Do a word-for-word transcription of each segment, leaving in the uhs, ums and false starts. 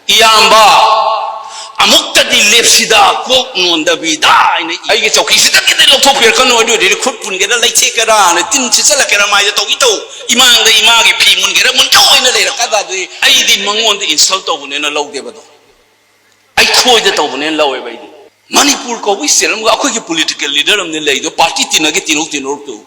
ꯏꯌꯥꯝꯕ, ꯑꯃꯨꯛꯇꯗꯤ ꯂꯦꯞꯁꯤꯗ, ꯀꯣꯛ ꯅꯣꯟꯗꯕꯤꯗ ꯍꯥꯏꯅ ꯑꯩꯒꯤ ꯆꯧꯀꯤꯁꯤꯗꯒꯤꯗꯤ ꯂꯧꯊꯣꯛꯄꯤꯔꯛꯀꯅꯨ, ꯑꯗꯨ ꯑꯣꯏꯔꯗꯤ ꯈꯨꯠ ꯄꯨꯟꯒꯦꯔꯥ, ꯂꯩꯊꯦꯛꯀꯦꯔꯥ, ꯇꯤꯟ ꯁꯤꯠꯆꯜꯂꯛꯀꯦꯔꯥ, ꯃꯥꯏꯗ ꯇꯧꯏ ꯇꯧ, ꯏꯃꯥꯡꯗ ꯏꯃꯥꯒꯤ ꯐꯤ ꯃꯨꯟꯒꯦꯔꯥ, ꯃꯨꯟꯊꯣꯛ ꯑꯣꯏꯅ ꯂꯩꯔꯛꯀꯗ꯭ꯔꯗꯤ ꯑꯩꯗꯤ ꯃꯉꯣꯟꯗ insult ꯇꯧꯕꯅꯦꯅ ꯂꯧꯗꯦꯕꯗꯣ, ꯑꯩꯈꯣꯏꯗ ꯇꯧꯕꯅꯦꯅ ꯂꯧꯋꯦꯕ ꯑꯩꯗꯤ꯫ ꯃꯅꯤꯄꯨꯔ ꯀꯧꯕ state ꯑꯃꯒ ꯑꯩꯈꯣꯏꯒꯤ political leader ꯑꯃꯅ ꯂꯩꯗꯣ, party ꯇꯤꯟꯅꯒꯦ ꯇꯤꯟꯅꯧ ꯇꯤꯟꯅꯔꯨꯛꯇꯨ꯫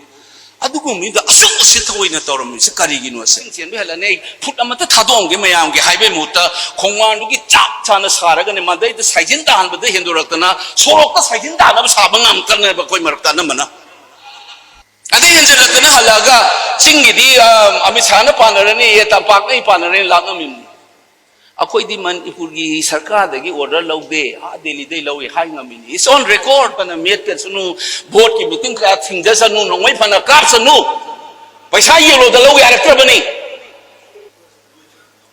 ꯑꯗꯨꯒꯨꯝꯕ ꯃꯤꯗ ꯑꯁꯨꯛ ꯎꯁꯤꯠ ꯊꯑꯣꯏꯅ ꯇꯧꯔꯝꯃꯤꯁꯦ ꯀꯔꯤꯒꯤꯅꯣ? ꯁꯦꯟ ꯆꯦꯟꯕ ꯍꯦꯜꯂꯅꯤ, ꯑꯩ ꯐꯨꯠ ꯑꯃꯇ ꯊꯥꯗꯣꯛꯑꯝꯒꯦ ꯃꯌꯥꯝꯒꯤ ꯍꯥꯏꯕꯩ ꯃꯍꯨꯠꯇ ꯈꯣꯡꯕꯥꯟꯗꯨꯒꯤ ꯆꯞ ꯆꯥꯅ ꯁꯥꯔꯒꯅꯦ, ꯃꯗꯩꯗ ꯁꯥꯏꯖꯤꯟ ꯇꯥꯍꯟꯕꯗ ꯍꯦꯟꯗꯣꯔꯛꯇꯅ ꯁꯣꯔꯣꯛꯇ ꯁꯥꯏꯖꯤꯟ ꯇꯥꯅꯕ ꯁꯥꯕ ꯉꯝꯇꯅꯦꯕ ꯑꯩꯈꯣꯏ ꯃꯔꯛꯇ ꯑꯅꯝꯕꯅ꯫ ꯑꯗꯩ ꯍꯦꯟꯖꯜꯂꯛꯇꯅ ꯍꯜꯂꯛꯑꯒ ꯆꯤꯡꯒꯤꯗꯤ, ꯑ, ꯑꯃꯤꯠ ꯁꯥꯍꯅ ꯄꯥꯟꯅꯔꯅꯤ, ꯑꯦ, ꯇꯝꯄꯥꯛꯅ ꯑꯩ ꯄꯥꯟꯅꯔꯅꯤ ꯂꯥꯛꯉꯝꯃꯤꯕꯅꯤ꯫ ꯑꯩꯈꯣꯏꯗꯤ ꯃꯅꯤꯄꯨꯔꯒꯤ ꯁꯔꯀꯥꯔꯗꯒꯤ order ꯂꯧꯗꯦ, ꯑꯥ ꯗꯦꯜꯂꯤꯗꯩ ꯂꯧꯏ ꯍꯥꯏ ꯉꯝꯃꯤꯅꯤ꯫ It's on record꯫ ꯐꯅ ꯃꯦꯠꯀꯁꯅꯨ, ꯚꯣꯠꯀꯤ meeting ꯀꯌꯥ ꯊꯤꯡꯖꯁꯅꯨ, ꯅꯣꯡꯃꯩ ꯐꯅ ꯀꯥꯞꯁꯅꯨ, ꯄꯩꯁꯥ ꯌꯦꯜꯂꯣꯗ ꯂꯧ ꯌꯥꯔꯛꯇ꯭ꯔꯕꯅꯤ꯫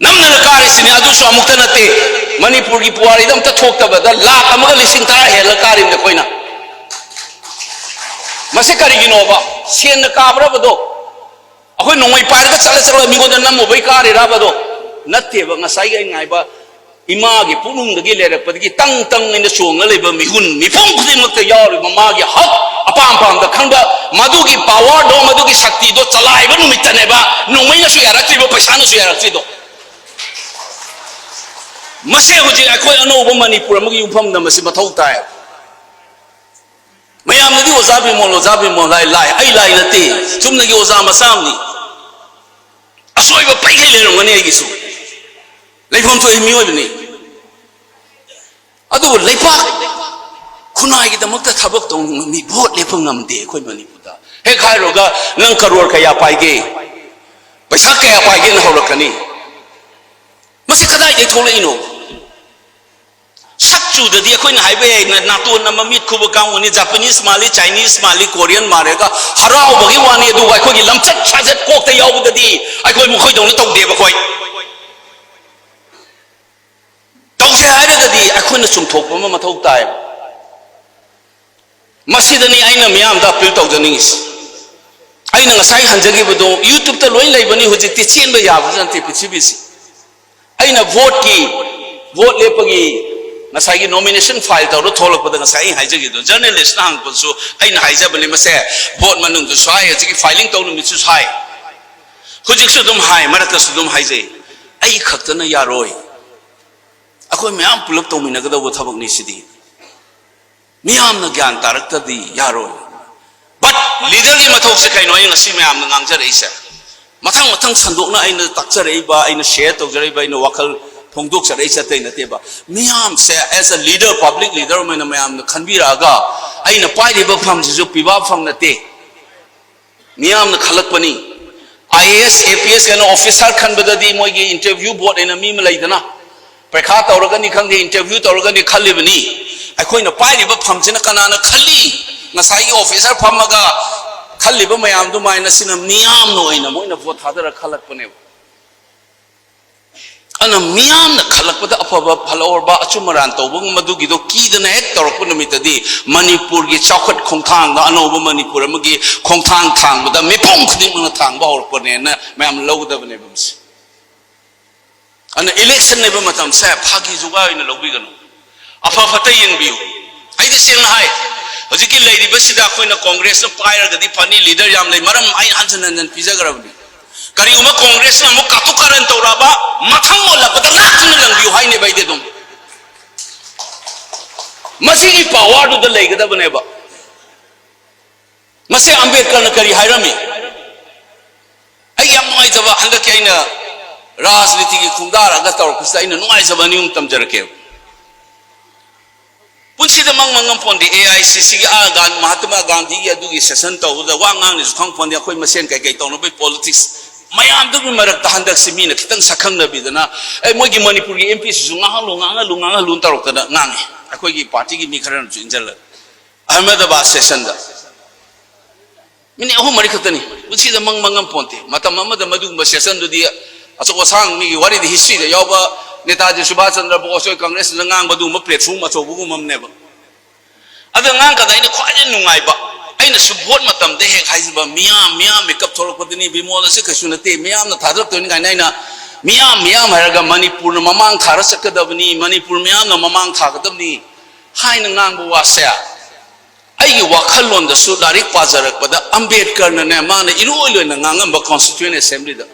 ꯅꯝꯗꯅ ꯀꯥꯔꯤꯁꯤꯅꯤ, ꯑꯗꯨꯁꯨ ꯑꯃꯨꯛꯇ ꯅꯠꯇꯦ꯫ ꯃꯅꯤꯄꯨꯔꯒꯤ ꯄꯨꯋꯥꯔꯤꯗ ꯑꯝꯇ ꯊꯣꯛꯇꯕꯗ ꯂꯥꯈ ꯑꯃꯒ ꯂꯤꯁꯤꯡ ꯇꯔꯥ ꯍꯦꯜꯂ ꯀꯥꯔꯤꯕꯅꯤ ꯑꯩꯈꯣꯏꯅ꯫ ꯃꯁꯤ ꯀꯔꯤꯒꯤꯅꯣꯕ? ꯁꯦꯟꯅ ꯀꯥꯕ꯭ꯔꯕꯗꯣ? ꯑꯩꯈꯣꯏ ꯅꯣꯡꯃꯩ ꯄꯥꯏꯔꯒ ꯆꯠꯂ ꯆꯠꯂꯒ ꯃꯤꯉꯣꯟꯗ ꯅꯝꯃꯨꯕꯩ ꯀꯥꯔꯤꯔꯕꯗꯣ? ꯅꯠꯇꯦꯕ꯫ ꯉꯁꯥꯏꯒꯤ ꯑꯩꯅ ꯍꯥꯏꯕ ꯏꯃꯥꯒꯤ ꯄꯨꯛꯅꯨꯡꯗꯒꯤ ꯂꯩꯔꯛꯄꯗꯒꯤ ꯇꯪ ꯇꯪ ꯑꯩꯅ ꯆꯣꯡꯉ ꯂꯩꯕ ꯃꯤꯍꯨꯟ ꯃꯤꯄꯨꯝ ꯈꯨꯗꯤꯡꯃꯛꯇ ꯌꯥꯎꯔꯤꯕ ꯃꯥꯒꯤ ꯍꯛ ꯑꯄꯥꯝ ꯄꯥꯝꯗ ꯈꯪꯕ ꯃꯗꯨꯒꯤ powerꯗꯣ, ꯃꯗꯨꯒꯤ ꯁꯛꯇꯤꯗꯣ ꯆꯂꯥꯏꯕ ꯅꯨꯃꯤꯠꯇꯅꯦꯕ ꯅꯣꯡꯃꯩꯅꯁꯨ ꯌꯥꯔꯛꯇ꯭ꯔꯤꯕ, ꯄꯩꯁꯥꯅꯁꯨ ꯌꯥꯔꯛꯇ꯭ꯔꯤꯗꯣ꯫ ꯃꯁꯤ ꯍꯧꯖꯤꯛ ꯑꯩꯈꯣꯏ ꯑꯅꯧꯕ ꯃꯅꯤꯄꯨꯔ ꯑꯃꯒꯤ ꯌꯨꯝꯐꯝꯗ ꯃꯁꯤ ꯃꯊꯧ ꯇꯥꯏ꯫ ꯃꯌꯥꯝꯅꯗꯤ "ꯑꯣꯖꯥ ꯕꯤꯃꯣꯜ, ꯑꯣꯖꯥ ꯕꯤꯃꯣꯜ" ꯍꯥꯏ꯫ ꯂꯥꯏ, ꯑꯩ ꯂꯥꯏ ꯅꯠꯇꯦ, ꯆꯨꯝꯅꯒꯤ ꯑꯣꯖꯥ ꯃꯆꯥ ꯑꯃꯅꯤ꯫ ꯑꯁꯣꯏꯕ ꯄꯩꯈꯩ ꯂꯩꯔꯝꯒꯅꯤ ꯑꯩꯒꯤꯁꯨ, ꯂꯩꯐꯝ ꯊꯣꯛꯏ ꯃꯤꯑꯣꯏꯕꯅꯤ꯫ ꯑꯗꯨꯕꯨ ꯂꯩꯄꯥꯛ ꯈꯨꯟꯅꯥꯏꯒꯤꯗꯃꯛꯇ ꯊꯕꯛ ꯇꯧꯅꯤꯡꯕ ꯃꯤ ꯚꯣꯠ ꯂꯦꯞꯄ ꯉꯝꯗꯦ ꯑꯩꯈꯣꯏ ꯃꯅꯤꯄꯨꯔꯗ꯫ ꯍꯦꯛ ꯍꯥꯏꯔꯨꯔꯒ "ꯅꯪ ꯀꯔꯣꯔ ꯀꯌꯥ ꯄꯥꯏꯒꯦ, ꯄꯩꯁꯥ ꯀꯌꯥ ꯄꯥꯏꯒꯦꯅ" ꯍꯧꯔꯛꯀꯅꯤ꯫ ꯃꯁꯤ ꯀꯗꯥꯏꯗꯒꯤ ꯊꯣꯛꯂꯛꯏꯅꯣ? ꯁꯛ ꯆꯨꯗꯗꯤ ꯑꯩꯈꯣꯏꯅ ꯍꯥꯏꯕ ꯌꯥꯏ, ꯅꯥꯇꯣꯟꯅ ꯃꯃꯤꯠ ꯈꯨꯕ ꯀꯥꯡꯕꯨꯅꯤ, Japanese ꯃꯥꯜꯂꯤ, Chinese ꯃꯥꯜꯂꯤ, Korean ꯃꯥꯜꯂꯦꯒ ꯍꯔꯥꯎꯕꯒꯤ ꯋꯥꯅꯤ, ꯑꯗꯨꯒ ꯑꯩꯈꯣꯏꯒꯤ ꯂꯝꯆꯠ ꯁꯥꯖꯠ ꯀꯣꯛꯇ ꯌꯥꯎꯕꯗꯗꯤ ꯑꯩꯈꯣꯏ ꯃꯈꯣꯏꯗꯧꯅ ꯇꯧꯗꯦꯕ꯫ ꯑꯩꯈꯣꯏ ꯇꯧꯁꯦ ꯍꯥꯏꯔꯒꯗꯤ ꯑꯩꯈꯣꯏꯅ ꯆꯨꯝꯊꯣꯛꯄ ꯑꯃ ꯃꯊꯧ ꯇꯥꯏ꯫ ꯃꯁꯤꯗꯅꯤ ꯑꯩꯅ ꯃꯤꯌꯥꯝꯗ appeal ꯇꯧꯖꯅꯤꯡꯉꯤꯁꯤ꯫ ꯑꯩꯅ ꯉꯁꯥꯏ ꯍꯟꯖꯈꯤꯕꯗꯣ YouTube ꯇ ꯂꯣꯏ ꯂꯩꯕꯅꯤ, ꯍꯧꯖꯤꯛꯇꯤ ꯆꯦꯟꯕ ꯌꯥꯕꯁꯨ ꯅꯠꯇꯦ ꯄ꯭ꯔꯤꯊꯤꯕꯤꯁꯤ꯫ ꯑꯩꯅ ꯚꯣꯠꯀꯤ ꯚꯣꯠ ꯂꯦꯞꯄꯒꯤ ꯉꯁꯥꯏꯒꯤ nomination file ꯇꯧꯔ ꯊꯣꯛꯂꯛꯄꯗ ꯉꯁꯥꯏ ꯑꯩ ꯍꯥꯏꯖꯈꯤꯗꯣ, journalist ꯅ ꯍꯪꯉꯛꯄꯗꯁꯨ ꯑꯩꯅ ꯍꯥꯏꯖꯕꯅꯤ, ꯃꯁꯦ ꯚꯣꯠ ꯃꯅꯨꯡꯗꯁꯨ ꯍꯥꯏ, ꯍꯧꯖꯤꯛꯀꯤ filing ꯇꯧ ꯅꯨꯃꯤꯠꯁꯨ ꯍꯥꯏ, ꯍꯧꯖꯤꯛꯁꯨ ꯑꯗꯨꯝ ꯍꯥꯏ, ꯃꯔꯛꯇꯁꯨ ꯑꯗꯨꯝ ꯍꯥꯏꯖꯩ꯫ ꯑꯩ ꯈꯛꯇꯅ ꯌꯥꯔꯣꯏ, ꯑꯩꯈꯣꯏ ꯃꯌꯥꯝ ꯄꯨꯂꯞ ꯇꯧꯃꯤꯟꯅꯒꯗꯧꯕ ꯊꯕꯛꯅꯤ ꯁꯤꯗꯤ꯫ ꯃꯤꯌꯥꯝꯅ ꯒ꯭ꯌꯥꯟ ꯇꯥꯔꯛꯇ꯭ꯔꯗꯤ ꯌꯥꯔꯣꯏ꯫ But leader ꯒꯤ ꯃꯊꯧꯁꯦ ꯀꯩꯅꯣ? ꯑꯩ ꯉꯁꯤ ꯃꯌꯥꯝꯅ ꯉꯥꯡꯖꯔꯛꯏꯁꯦ, ꯃꯊꯪ ꯃꯊꯪ ꯁꯟꯗꯣꯛꯅ ꯑꯩꯅ ꯇꯥꯛꯆꯔꯛꯏꯕ, ꯑꯩꯅ share ꯇꯧꯖꯔꯛꯏꯕ, ꯑꯩꯅ ꯋꯥꯈꯜ ꯐꯣꯡꯗꯣꯛꯆꯔꯛꯏꯁꯦ ꯑꯇꯩ ꯅꯠꯇꯦꯕ꯫ ꯃꯤꯌꯥꯝꯁꯦ as a leader, public leader ꯑꯃ ꯑꯣꯏꯅ ꯃꯌꯥꯝꯅ ꯈꯟꯕꯤꯔꯛꯑꯒ, ꯑꯩꯅ ꯄꯥꯏꯔꯤꯕ ꯐꯝꯁꯤꯁꯨ ꯄꯤꯕꯥ ꯐꯝ ꯅꯠꯇꯦ, ꯃꯤꯌꯥꯝꯅ ꯈꯜꯂꯛꯄꯅꯤ꯫ IAS, APS ꯀꯩꯅꯣ officer ꯈꯟꯕꯗꯗꯤ ꯃꯣꯏꯒꯤ interview board ꯍꯥꯏꯅ ꯃꯤ ꯑꯃ ꯂꯩꯗꯅ, ꯄꯔꯤꯈꯥ ꯇꯧꯔꯒꯅꯤ ꯈꯪꯗꯦ, interview ꯇꯧꯔꯒꯅꯤ ꯈꯜꯂꯤꯕꯅꯤ꯫ ꯑꯩꯈꯣꯏꯅ ꯄꯥꯏꯔꯤꯕ ꯐꯝꯁꯤꯅ ꯀꯅꯥꯅ ꯈꯜꯂꯤ? ꯉꯁꯥꯏꯒꯤ officer ꯐꯝꯃꯒ ꯈꯜꯂꯤꯕ ꯃꯌꯥꯝꯗꯨꯃꯥꯏꯅ ꯁꯤꯅ ꯃꯤꯌꯥꯝꯅ ꯑꯣꯏꯅ ꯃꯣꯏꯅ vote ꯊꯥꯗꯔ ꯈꯜꯂꯛꯄꯅꯦꯕ꯫ ꯑꯗꯨꯅ ꯃꯤꯌꯥꯝꯅ ꯈꯜꯂꯛꯄꯗ ꯑꯐꯕ ꯐꯜꯍꯧꯔꯕ, ꯑꯆꯨꯝ ꯑꯔꯥꯟ ꯇꯧꯕ ꯃꯗꯨꯒꯤꯗꯣ ꯀꯤꯗꯅ ꯍꯦꯛ ꯇꯧꯔꯛꯄ ꯅꯨꯃꯤꯠꯇꯗꯤ ꯃꯅꯤꯄꯨꯔꯒꯤ ꯆꯥꯎꯈꯠ ꯈꯣꯡꯊꯥꯡꯗ, ꯑꯅꯧꯕ ꯃꯅꯤꯄꯨꯔ ꯑꯃꯒꯤ ꯈꯣꯡꯊꯥꯡ ꯊꯥꯡꯕꯗ ꯃꯤꯄꯨꯝ ꯈꯨꯗꯤꯡꯃꯛꯅ ꯊꯥꯡꯕ ꯍꯧꯔꯛꯄꯅꯦꯅ ꯃꯌꯥꯝ ꯂꯧꯒꯗꯕꯅꯦꯕ ꯃꯁꯤ꯫ ꯑꯗꯨꯅ election ꯂꯩꯕ ꯃꯇꯝꯁꯦ ꯐꯥꯒꯤ ꯖꯨꯒꯥꯏ ꯑꯣꯏꯅ ꯂꯧꯕꯤꯒꯅꯨ, ꯑꯐ ꯐꯠꯇ ꯌꯦꯡꯕꯤꯌꯨ꯫ ꯑꯩꯗꯤ ꯁꯦꯡꯅ ꯍꯥꯏ, ꯍꯧꯖꯤꯛꯀꯤ ꯂꯩꯔꯤꯕꯁꯤꯗ ꯑꯩꯈꯣꯏꯅ Congress ꯅ ꯄꯥꯏꯔꯒꯗꯤ ꯐꯅꯤ, leader ꯌꯥꯝ ꯂꯩ, ꯃꯔꯝ ꯑꯩ ꯍꯟꯖꯤꯟ ꯍꯟꯖꯤꯟ ꯄꯤꯖꯈ꯭ꯔꯕꯅꯤ꯫ ꯀꯔꯤꯒꯨꯝꯕ Congress ꯅ ꯑꯃꯨꯛ ꯀꯥꯇꯨ ꯀꯥꯔꯟ ꯇꯧꯔꯛꯑꯕ, ꯃꯊꯪ ꯑꯣꯜꯂꯛꯄꯗ ꯉꯥꯛꯇꯨꯅ ꯂꯪꯕꯤꯌꯨ ꯍꯥꯏꯅꯦꯕ ꯑꯩꯗꯤ ꯑꯗꯨꯝ꯫ ꯃꯁꯤꯒꯤ power ꯗꯨꯗ ꯂꯩꯒꯗꯕꯅꯦꯕ꯫ ꯃꯁꯤ ꯑꯝꯕꯦꯗꯀꯔꯅ ꯀꯔꯤ ꯍꯥꯏꯔꯝꯃꯤ? ꯑꯩ ꯌꯥꯝ ꯅꯨꯡꯉꯥꯏꯖꯕ, ꯍꯟꯗꯛꯀꯤ ꯑꯩꯅ ꯔꯥꯖꯅꯤꯇꯤꯒꯤ ꯈꯣꯡꯗꯥꯔꯛꯑꯒ ꯇꯧꯔꯛꯄꯁꯤꯗ ꯑꯩꯅ ꯅꯨꯡꯉꯥꯏꯖꯕ ꯑꯅꯤ ꯑꯍꯨꯝ ꯇꯝꯖꯔꯛꯀꯦ꯫ ꯄꯨꯟꯁꯤꯗ ꯃꯪ ꯃꯪꯉꯝ ꯄꯣꯟꯗꯦ, AICC ꯒꯤ ꯑꯥ ꯒꯥꯟ-, ꯃꯍꯥꯇꯃꯥ ꯒꯥꯟꯙꯤꯒꯤ ꯑꯗꯨꯒꯤ session ꯇꯧꯕꯗ ꯋꯥ ꯉꯥꯡꯅꯤꯁꯨ ꯈꯪ ꯄꯣꯟꯗꯦ, ꯑꯩꯈꯣꯏ ꯃꯁꯦꯟ ꯀꯩꯀꯩ ꯇꯧꯅꯕꯒꯤ politics ꯃꯌꯥꯝꯗꯨꯒꯤ ꯃꯔꯛꯇ ꯍꯟꯗꯛꯁꯤ ꯃꯤꯅ ꯈꯤꯇꯪ ꯁꯛꯈꯪꯅꯕꯤꯗꯅ, "ꯑꯦ, ꯃꯣꯏꯒꯤ ꯃꯅꯤꯄꯨꯔꯒꯤ MP ꯁꯤꯁꯨ ꯉꯥꯡꯍꯜꯂꯨ, ꯉꯥꯡꯍꯜꯂꯨ, ꯉꯥꯡꯍꯜꯂꯨ" ꯇꯧꯔꯛꯇꯅ ꯉꯥꯡꯉꯤ, ꯑꯩꯈꯣꯏꯒꯤ party ꯒꯤ ꯃꯤ ꯈꯔꯅꯁꯨ ꯏꯟꯖꯜꯂꯒ꯫ ꯑꯍꯃꯗꯥꯕꯥꯗ session ꯗ꯫ ꯃꯤꯅꯤꯠ ꯑꯍꯨꯝ ꯃꯔꯤ ꯈꯛꯇꯅꯤ꯫ ꯄꯨꯟꯁꯤꯗ ꯃꯪ ꯃꯪꯉꯝ ꯄꯣꯟꯇꯦ꯫ ꯃꯇꯝ ꯑꯃꯗ ꯃꯗꯨꯒꯨꯝꯕ session ꯗꯨꯗꯤ ꯑꯆꯧ ꯑꯁꯥꯡ, ꯃꯤꯒꯤ ꯋꯥꯔꯤꯗꯤ history ꯗ ꯌꯥꯎꯕ, ꯅꯦꯇꯥꯖꯤ ꯁꯨꯚꯥꯁ ꯆꯟꯗ꯭ꯔ ꯕꯣꯁ ꯍꯣꯏ Congress ꯇ ꯉꯥꯡꯕ ꯑꯗꯨꯒꯨꯝꯕ platform ꯑꯆꯧꯕꯒꯨꯝꯕ ꯑꯃꯅꯦꯕ꯫ ꯑꯗ ꯉꯥꯡ ꯀꯥꯟꯗ ꯑꯩꯅ ꯈ꯭ꯋꯥꯏꯗꯒꯤ ꯅꯨꯡꯉꯥꯏꯕ, ꯑꯩꯅꯁꯨ vote ꯃꯇꯝꯗ ꯍꯦꯛ ꯍꯥꯏꯖꯕ, "ꯃꯤꯌꯥꯝ, ꯃꯤꯌꯥꯝ ꯃꯤꯀꯞ ꯊꯣꯛꯂꯛꯄꯗꯨꯅꯤ, ꯕꯤꯃꯣꯜ ꯑꯁꯤ ꯀꯩꯁꯨ ꯅꯠꯇꯦ, ꯃꯤꯌꯥꯝꯅ ꯊꯥꯗꯔꯛꯇꯣꯏꯅꯤ" ꯀꯥꯏꯅ ꯑꯩꯅ ꯃꯤꯌꯥꯝ ꯃꯤꯌꯥꯝ ꯍꯥꯏꯔꯒ ꯃꯅꯤꯄꯨꯔꯅ ꯃꯃꯥꯡ ꯊꯥꯔ ꯆꯠꯀꯗꯕꯅꯤ, ꯃꯅꯤꯄꯨꯔ ꯃꯤꯌꯥꯝꯅ ꯃꯃꯥꯡ ꯊꯥꯒꯗꯕꯅꯤ ꯍꯥꯏꯅ ꯉꯥꯡꯕ ꯋꯥꯁꯦ, ꯑꯩꯒꯤ ꯋꯥꯈꯜꯂꯣꯟꯗꯁꯨ ꯂꯥꯏꯔꯤꯛ ꯄꯥꯖꯔꯛꯄꯗ ꯑꯝꯕꯦꯗꯀꯔꯅꯅꯦ, ꯃꯥꯅ ꯏꯔꯣꯏ ꯂꯣꯏꯅ ꯉꯥꯡꯉꯝꯕ Constituent Assemblyꯗ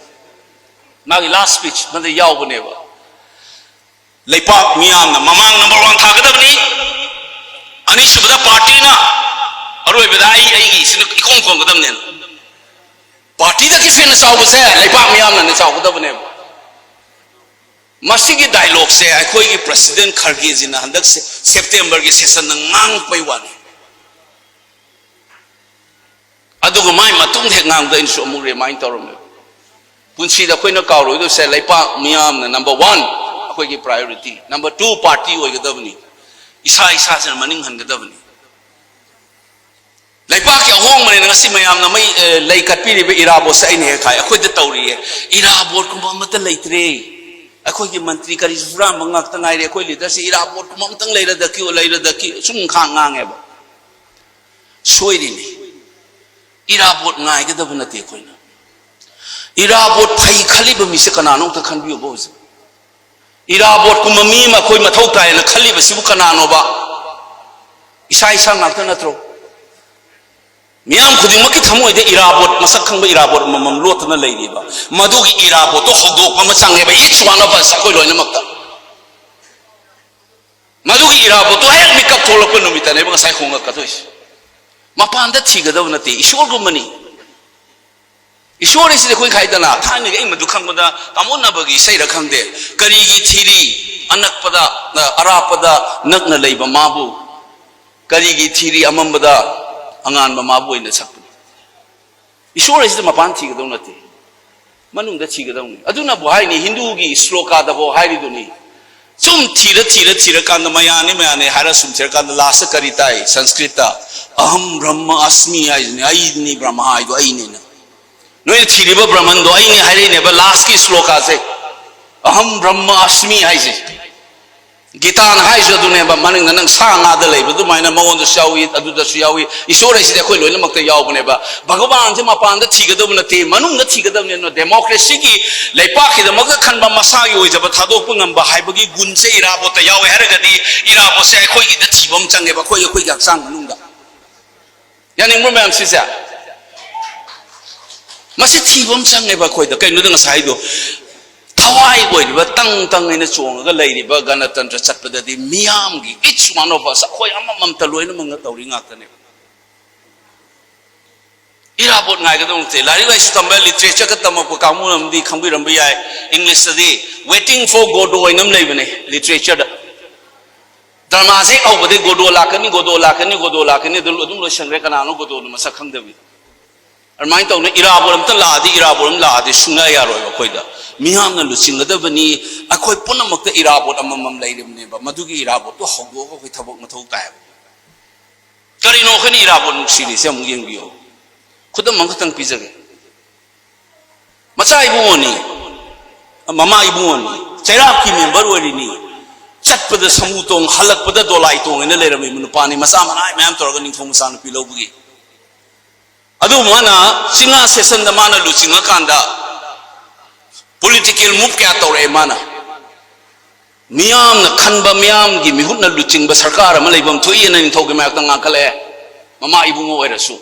ꯃꯥꯒꯤ last speech ꯃꯗ ꯌꯥꯎꯕꯅꯦꯕ꯫ ꯂꯩꯄꯥꯛ ꯃꯤꯌꯥꯝꯅ ꯃꯃꯥꯡ number one ꯊꯥꯒꯗꯕꯅꯤ, ꯑꯅꯤꯁꯨꯕꯗ partyꯅ, ꯑꯔꯣꯏꯕꯗ ꯑꯩ ꯑꯩꯒꯤ ꯏꯁꯤꯡ ꯏꯈꯣꯡ ꯈꯣꯡꯒꯗꯕꯅꯦꯅ꯫ Partyꯗꯒꯤ ꯍꯦꯟꯅ ꯆꯥꯎꯕꯁꯦ ꯂꯩꯄꯥꯛ ꯃꯤꯌꯥꯝꯅꯅꯦ ꯆꯥꯎꯒꯗꯕꯅꯦꯕ꯫ ꯃꯁꯤꯒꯤ dialogueꯁꯦ ꯑꯩꯈꯣꯏꯒꯤ President ꯈꯔꯒꯦꯖꯤꯅ ꯍꯟꯗꯛ ꯁꯦ-, Septemberꯒꯤ sessionꯗ ꯉꯥꯡꯉꯛꯄꯩ ꯋꯥꯅꯤ꯫ ꯑꯗꯨꯒ ꯃꯥꯏ ꯃꯇꯨꯡ ꯍꯦꯛ ꯉꯥꯡꯕꯗ ꯑꯩꯅꯁꯨ ꯑꯃꯨꯛ remind ꯇꯧꯔꯝꯃꯦ꯫ ꯄꯨꯟꯁꯤꯗ ꯑꯩꯈꯣꯏꯅ ꯀꯥꯎꯔꯣꯏꯗꯕꯁꯦ ꯂꯩꯄꯥꯛ ꯃꯤꯌꯥꯝꯅ number one ꯑꯩꯈꯣꯏꯒꯤ priority, number two party ꯑꯣꯏꯒꯗꯕꯅꯤ, ꯏꯁꯥ ꯏꯁꯥꯁꯤꯅ ꯃꯅꯤꯡ ꯍꯟꯒꯗꯕꯅꯤ꯫ ꯂꯩꯄꯥꯛꯀꯤ ꯑꯍꯣꯡꯕꯅꯦꯅ ꯉꯁꯤ ꯃꯌꯥꯝꯅ ꯃꯩ, ꯑꯦ, ꯂꯩ ꯀꯠꯄꯤꯔꯤꯕ ꯏꯔꯥꯕꯣꯠꯁꯦ ꯑꯩꯅ ꯍꯦꯛ ꯍꯥꯏ, ꯑꯩꯈꯣꯏꯗ ꯇꯧꯔꯤꯌꯦ꯫ ꯏꯔꯥꯕꯣꯠꯀꯨꯝꯕ ꯑꯃꯠꯇ ꯂꯩꯇ꯭ꯔꯦ꯫ ꯑꯩꯈꯣꯏꯒꯤ ꯃꯟꯇ꯭ꯔꯤ ꯀꯔꯤꯁꯨ ꯍꯨꯔꯥꯟꯕ ꯉꯥꯛꯇ ꯉꯥꯏꯔꯦ꯫ ꯑꯩꯈꯣꯏ leaderꯁꯦ ꯏꯔꯥꯕꯣꯠꯀꯨꯝꯕ ꯑꯃꯇꯪ ꯂꯩꯔꯗꯛꯀꯤ, ꯂꯩꯔꯗꯛꯀꯤ ꯁꯨꯝ ꯈꯥꯡ ꯉꯥꯡꯉꯦꯕ꯫ ꯁꯣꯏꯔꯤꯅꯤ꯫ ꯏꯔꯥꯕꯣꯠ ꯉꯥꯏꯒꯗꯕ ꯅꯠꯇꯦ ꯑꯩꯈꯣꯏꯅ꯫ ꯏꯔꯥꯕꯣꯠ ꯐꯩ ꯈꯜꯂꯤꯕ ꯃꯤꯁꯦ ꯀꯅꯥꯅꯣ ꯑꯝꯇ ꯈꯟꯕꯤꯌꯨꯕ ꯍꯧꯖꯤꯛ꯫ ꯏꯔꯥꯕꯣꯠꯀꯨꯝꯕ ꯃꯤ ꯑꯃ ꯑꯩꯈꯣꯏ ꯃꯊꯧ ꯇꯥꯏꯅ ꯈꯜꯂꯤꯕꯁꯤꯕꯨ ꯀꯅꯥꯅꯣꯕ? ꯏꯁꯥ ꯏꯁꯥ ꯉꯥꯛꯇ ꯅꯠꯇ꯭ꯔꯣ? ꯃꯤꯌꯥꯝ ꯈꯨꯗꯤꯡꯃꯛꯀꯤ ꯊꯃꯣꯏꯗ ꯏꯔꯥꯕꯣꯠ, ꯃꯁꯛ ꯈꯪꯕ ꯏꯔꯥꯕꯣꯠ ꯑꯃꯃꯝ ꯂꯣꯠꯇꯨꯅ ꯂꯩꯔꯤꯕ꯫ ꯃꯗꯨꯒꯤ ꯏꯔꯥꯕꯣꯠꯇꯣ ꯍꯧꯗꯣꯛꯄ ꯑꯃ ꯆꯪꯉꯦꯕ, each one of us, ꯑꯩꯈꯣꯏ ꯂꯣꯏꯅꯃꯛꯇ꯫ ꯃꯗꯨꯒꯤ ꯏꯔꯥꯕꯣꯠꯇꯣ ꯍꯦꯛ ꯃꯤꯀꯞ ꯊꯣꯛꯂꯛꯄ ꯅꯨꯃꯤꯠꯇꯅꯦꯕ ꯉꯁꯥꯏ ꯍꯣꯡꯂꯛꯀꯗꯣꯏꯁꯦ꯫ ꯃꯄꯥꯟꯗ ꯊꯤꯒꯗꯕ ꯅꯠꯇꯦ, ꯏꯁꯣꯔꯒꯨꯝꯕꯅꯤ꯫ ꯏꯁꯣꯔ ꯍꯥꯏꯁꯤꯗꯤ ꯑꯩꯈꯣꯏ ꯈꯥꯏꯗꯅ, ꯊꯥꯏꯅꯒꯤ ꯑꯩ ꯃꯗꯨ ꯈꯪꯕꯗ ꯇꯥꯃꯣꯟꯅꯕꯒꯤ ꯏꯁꯩꯔ ꯈꯪꯗꯦ, "ꯀꯔꯤꯒꯤ ꯊꯤꯔꯤ ꯑꯅꯛꯄꯗ, ꯑꯔꯥꯞꯄꯗ ꯅꯛꯅ ꯂꯩꯕ ꯃꯥꯕꯨ? ꯀꯔꯤꯒꯤ ꯊꯤꯔꯤ ꯑꯃꯝꯕꯗ ꯑꯉꯥꯟꯕ ꯃꯥꯕꯨ?" ꯑꯣꯏꯅ ꯁꯛꯄꯅꯤ꯫ ꯏꯁꯣꯔ ꯍꯥꯏꯁꯤꯗꯤ ꯃꯄꯥꯟ ꯊꯤꯒꯗꯧ ꯅꯠꯇꯦ, ꯃꯅꯨꯡꯗ ꯊꯤꯒꯗꯧꯅꯤ꯫ ꯑꯗꯨꯅꯕꯨ ꯍꯥꯏꯅꯤ, ꯍꯤꯟꯗꯨꯒꯤ ꯁ꯭ꯂꯣꯀꯥꯗꯐꯥꯎ ꯍꯥꯏꯔꯤꯗꯨꯅꯤ꯫ ꯁꯨꯝ ꯊꯤꯔ ꯊꯤꯔ ꯊꯤꯔꯀꯥꯟꯗ ꯃꯌꯥꯅꯤ ꯃꯌꯥꯅꯤ ꯍꯥꯏꯔ ꯁꯨꯝ ꯊꯤꯔꯀꯥꯟꯗ lastꯇ ꯀꯔꯤ ꯇꯥꯏ? ꯁꯪꯁꯀ꯭ꯔꯤꯠꯇ "ꯑꯍꯝ ꯕ꯭ꯔꯍ꯭ꯃ ꯑꯁꯃꯤ" ꯍꯥꯏꯁꯤꯅꯤ, "ꯑꯩꯅꯤ ꯕ꯭ꯔꯍ꯭ꯃ ꯍꯥꯏꯗꯣ, ꯑꯩꯅꯦꯅ꯫ ꯅꯣꯏꯅ ꯊꯤꯔꯤꯕ ꯕ꯭ꯔꯍꯃꯟꯗꯣ ꯑꯩꯅꯦ" ꯍꯥꯏꯔꯛꯏꯅꯦꯕ lastꯀꯤ ꯁ꯭ꯂꯣꯀꯥꯁꯦ, "ꯑꯍꯝ ꯕ꯭ꯔꯍ꯭ꯃ ꯑꯁꯃꯤ" ꯍꯥꯏꯁꯦ꯫ ꯒꯤꯇꯥꯅ ꯍꯥꯏꯁꯨ ꯑꯗꯨꯅꯦꯕ, ꯃꯅꯤꯡꯗ ꯅꯪ ꯁꯥ ꯉꯥꯗ ꯂꯩꯕ ꯑꯗꯨꯃꯥꯏꯅ ꯃꯉꯣꯟꯗꯁꯨ ꯌꯥꯎꯏ, ꯑꯗꯨꯗꯁꯨ ꯌꯥꯎꯏ꯫ ꯏꯁꯣꯔ ꯍꯥꯏꯁꯤꯗꯤ ꯑꯩꯈꯣꯏ ꯂꯣꯏꯅꯃꯛꯇ ꯌꯥꯎꯕꯅꯦꯕ꯫ ꯚꯒꯋꯥꯟꯁꯦ ꯃꯄꯥꯟꯗ ꯊꯤꯒꯗꯕ ꯅꯠꯇꯦ, ꯃꯅꯨꯡꯗ ꯊꯤꯒꯗꯕꯅꯦ꯫ ꯑꯗꯨꯅ ꯗꯦꯃꯣꯀ꯭ꯔꯦꯁꯤꯒꯤ ꯂꯩꯄꯥꯛꯀꯤꯗꯃꯛꯇ ꯈꯟꯕ, ꯃꯁꯥꯒꯤ ꯑꯣꯏꯖꯕ ꯊꯥꯗꯣꯛꯄ ꯉꯝꯕ ꯍꯥꯏꯕꯒꯤ ꯒꯨꯟꯁꯦ ꯏꯔꯥꯕꯣꯠꯇ ꯌꯥꯎꯋꯦ ꯍꯥꯏꯔꯒꯗꯤ, ꯏꯔꯥꯕꯣꯠꯁꯦ ꯑꯩꯈꯣꯏꯒꯤꯗ ꯊꯤꯕ ꯑꯃ ꯆꯪꯉꯦꯕ, ꯑꯩꯈꯣꯏ, ꯑꯩꯈꯣꯏꯒꯤ ꯍꯛꯆꯥꯡ ꯃꯅꯨꯡꯗ꯫ ꯌꯥꯅꯤꯡꯕ꯭ꯔꯣ ꯃꯌꯥꯝ ꯁꯤꯁꯦ? ꯃꯁꯤ ꯊꯤꯕ ꯑꯃ ꯆꯪꯉꯦꯕ ꯑꯩꯈꯣꯏꯗ꯫ ꯀꯩꯅꯣꯗ ꯉꯁꯥꯏꯗꯣ ꯊꯋꯥꯏ ꯑꯣꯏꯔꯤꯕ, ꯇꯪ ꯇꯪ ꯍꯥꯏꯅ ꯆꯣꯡꯉꯒ ꯂꯩꯔꯤꯕ ꯒꯅꯇꯟꯇ꯭ꯔ ꯆꯠꯄꯗꯗꯤ ꯃꯤꯌꯥꯝꯒꯤ, each one of us, ꯑꯩꯈꯣꯏ ꯑꯃꯃꯝꯇ ꯂꯣꯏꯅꯃꯛꯅ ꯇꯧꯔꯤ ꯉꯥꯛꯇꯅꯦꯕ꯫ ꯏꯔꯥꯕꯣꯠ ꯉꯥꯏꯒꯗꯧ ꯅꯠꯇꯦ꯫ ꯂꯥꯏꯔꯤꯛ ꯂꯥꯏꯁꯨ ꯇꯝꯕ, ꯂꯤꯇꯔꯦꯆꯔꯒ ꯇꯝꯃꯛꯄ ꯀꯥꯡꯕꯨ ꯑꯃꯗꯤ ꯈꯪꯕꯤꯔꯝꯕ ꯌꯥꯏ, ꯏꯪꯂꯤꯁꯇꯗꯤ waiting for Godot ꯍꯥꯏꯅ ꯑꯃ ꯂꯩꯕꯅꯦ ꯂꯤꯇꯔꯦꯆꯔꯗ꯫ ꯗ꯭ꯔꯃꯥꯁꯦ ꯍꯦꯛ ꯍꯧꯕꯗꯩ ꯒꯣꯗꯣ ꯂꯥꯛꯀꯅꯤ, ꯒꯣꯗꯣ ꯂꯥꯛꯀꯅꯤ, ꯒꯣꯗꯣ ꯂꯥꯛꯀꯅꯤ, ꯑꯗꯨ ꯑꯗꯨꯝ ꯂꯣꯏꯁꯟꯈ꯭ꯔꯦ꯫ ꯀꯅꯥꯅꯣ ꯒꯣꯗꯣꯗꯣ ꯃꯁꯛ ꯈꯪꯗꯕꯤ? ꯑꯗꯨꯃꯥꯏꯅ ꯇꯧꯅ ꯏꯔꯥꯕꯣꯠ ꯑꯝꯇ ꯂꯥꯛꯑꯗꯤ, ꯏꯔꯥꯕꯣꯠ ꯑꯃ ꯂꯥꯛꯑꯗꯤ ꯁꯨꯡꯌꯥ ꯌꯥꯔꯣꯏꯕ ꯑꯩꯈꯣꯏꯗ꯫ ꯃꯤꯌꯥꯝꯅ ꯂꯨꯆꯤꯡꯒꯗꯕꯅꯤ꯫ ꯑꯩꯈꯣꯏ ꯄꯨꯝꯅꯃꯛꯇ ꯏꯔꯥꯕꯣꯠ ꯑꯃꯃꯝ ꯂꯩꯔꯤꯕꯅꯦꯕ꯫ ꯃꯗꯨꯒꯤ ꯏꯔꯥꯕꯣꯠꯇꯣ ꯍꯧꯗꯣꯛꯑꯒ ꯑꯩꯈꯣꯏ ꯊꯕꯛ ꯃꯊꯧ ꯇꯥꯏꯕ꯫ ꯀꯔꯤꯅꯣ ꯑꯩꯈꯣꯏꯅ ꯏꯔꯥꯕꯣꯠ ꯅꯨꯡꯁꯤꯔꯤꯁꯦ? ꯑꯃꯨꯛ ꯌꯦꯡꯕꯤꯌꯨ꯫ ꯈꯨꯗꯝ ꯑꯃꯈꯛꯇꯪ ꯄꯤꯖꯒꯦ꯫ ꯃꯆꯥ ꯏꯕꯨꯡꯉꯣꯅꯤ, ꯃꯃꯥ ꯏꯕꯨꯡꯉꯣꯅꯤ, ꯆꯩꯔꯥꯛꯀꯤ ꯃꯦꯝꯕꯔ ꯑꯣꯏꯔꯤꯅꯤ, ꯆꯠꯄꯗ ꯁꯃꯨ ꯇꯣꯡ, ꯍꯜꯂꯛꯄꯗ ꯗꯣꯂꯥꯏ ꯇꯣꯡꯉꯦꯅ ꯂꯩꯔꯝꯃꯤꯕ ꯅꯨꯄꯥꯅꯤ, ꯃꯆꯥ ꯃꯅꯥꯏ ꯃꯌꯥꯝ ꯇꯧꯔꯒ ꯅꯤꯡꯊꯧ ꯃꯆꯥꯅꯨꯄꯤ ꯂꯧꯕꯒꯤ꯫ ꯑꯗꯨ ꯃꯥꯅ ꯆꯤꯡꯉꯥ ꯁꯦꯁꯟꯗ ꯃꯥꯅ ꯂꯨꯆꯤꯡꯉꯀꯥꯟꯗ ꯄꯣꯂꯤꯇꯤꯀꯦꯜ ꯃꯨꯚ ꯀꯌꯥ ꯇꯧꯔꯛꯑꯦ ꯃꯥꯅ꯫ ꯃꯤꯌꯥꯝꯅ ꯈꯟꯕ, ꯃꯤꯌꯥꯝꯒꯤ ꯃꯤꯍꯨꯠꯅ ꯂꯨꯆꯤꯡꯕ ꯁꯔꯀꯥꯔ ꯑꯃ ꯂꯩꯐꯝ ꯊꯣꯛꯏꯅ ꯅꯤꯡꯊꯧꯒꯤ ꯃꯥꯌꯣꯛꯇ ꯉꯥꯡꯈꯠꯂꯛꯑꯦ, ꯃꯃꯥ ꯏꯕꯨꯡꯉꯣ ꯑꯣꯏꯔꯁꯨ꯫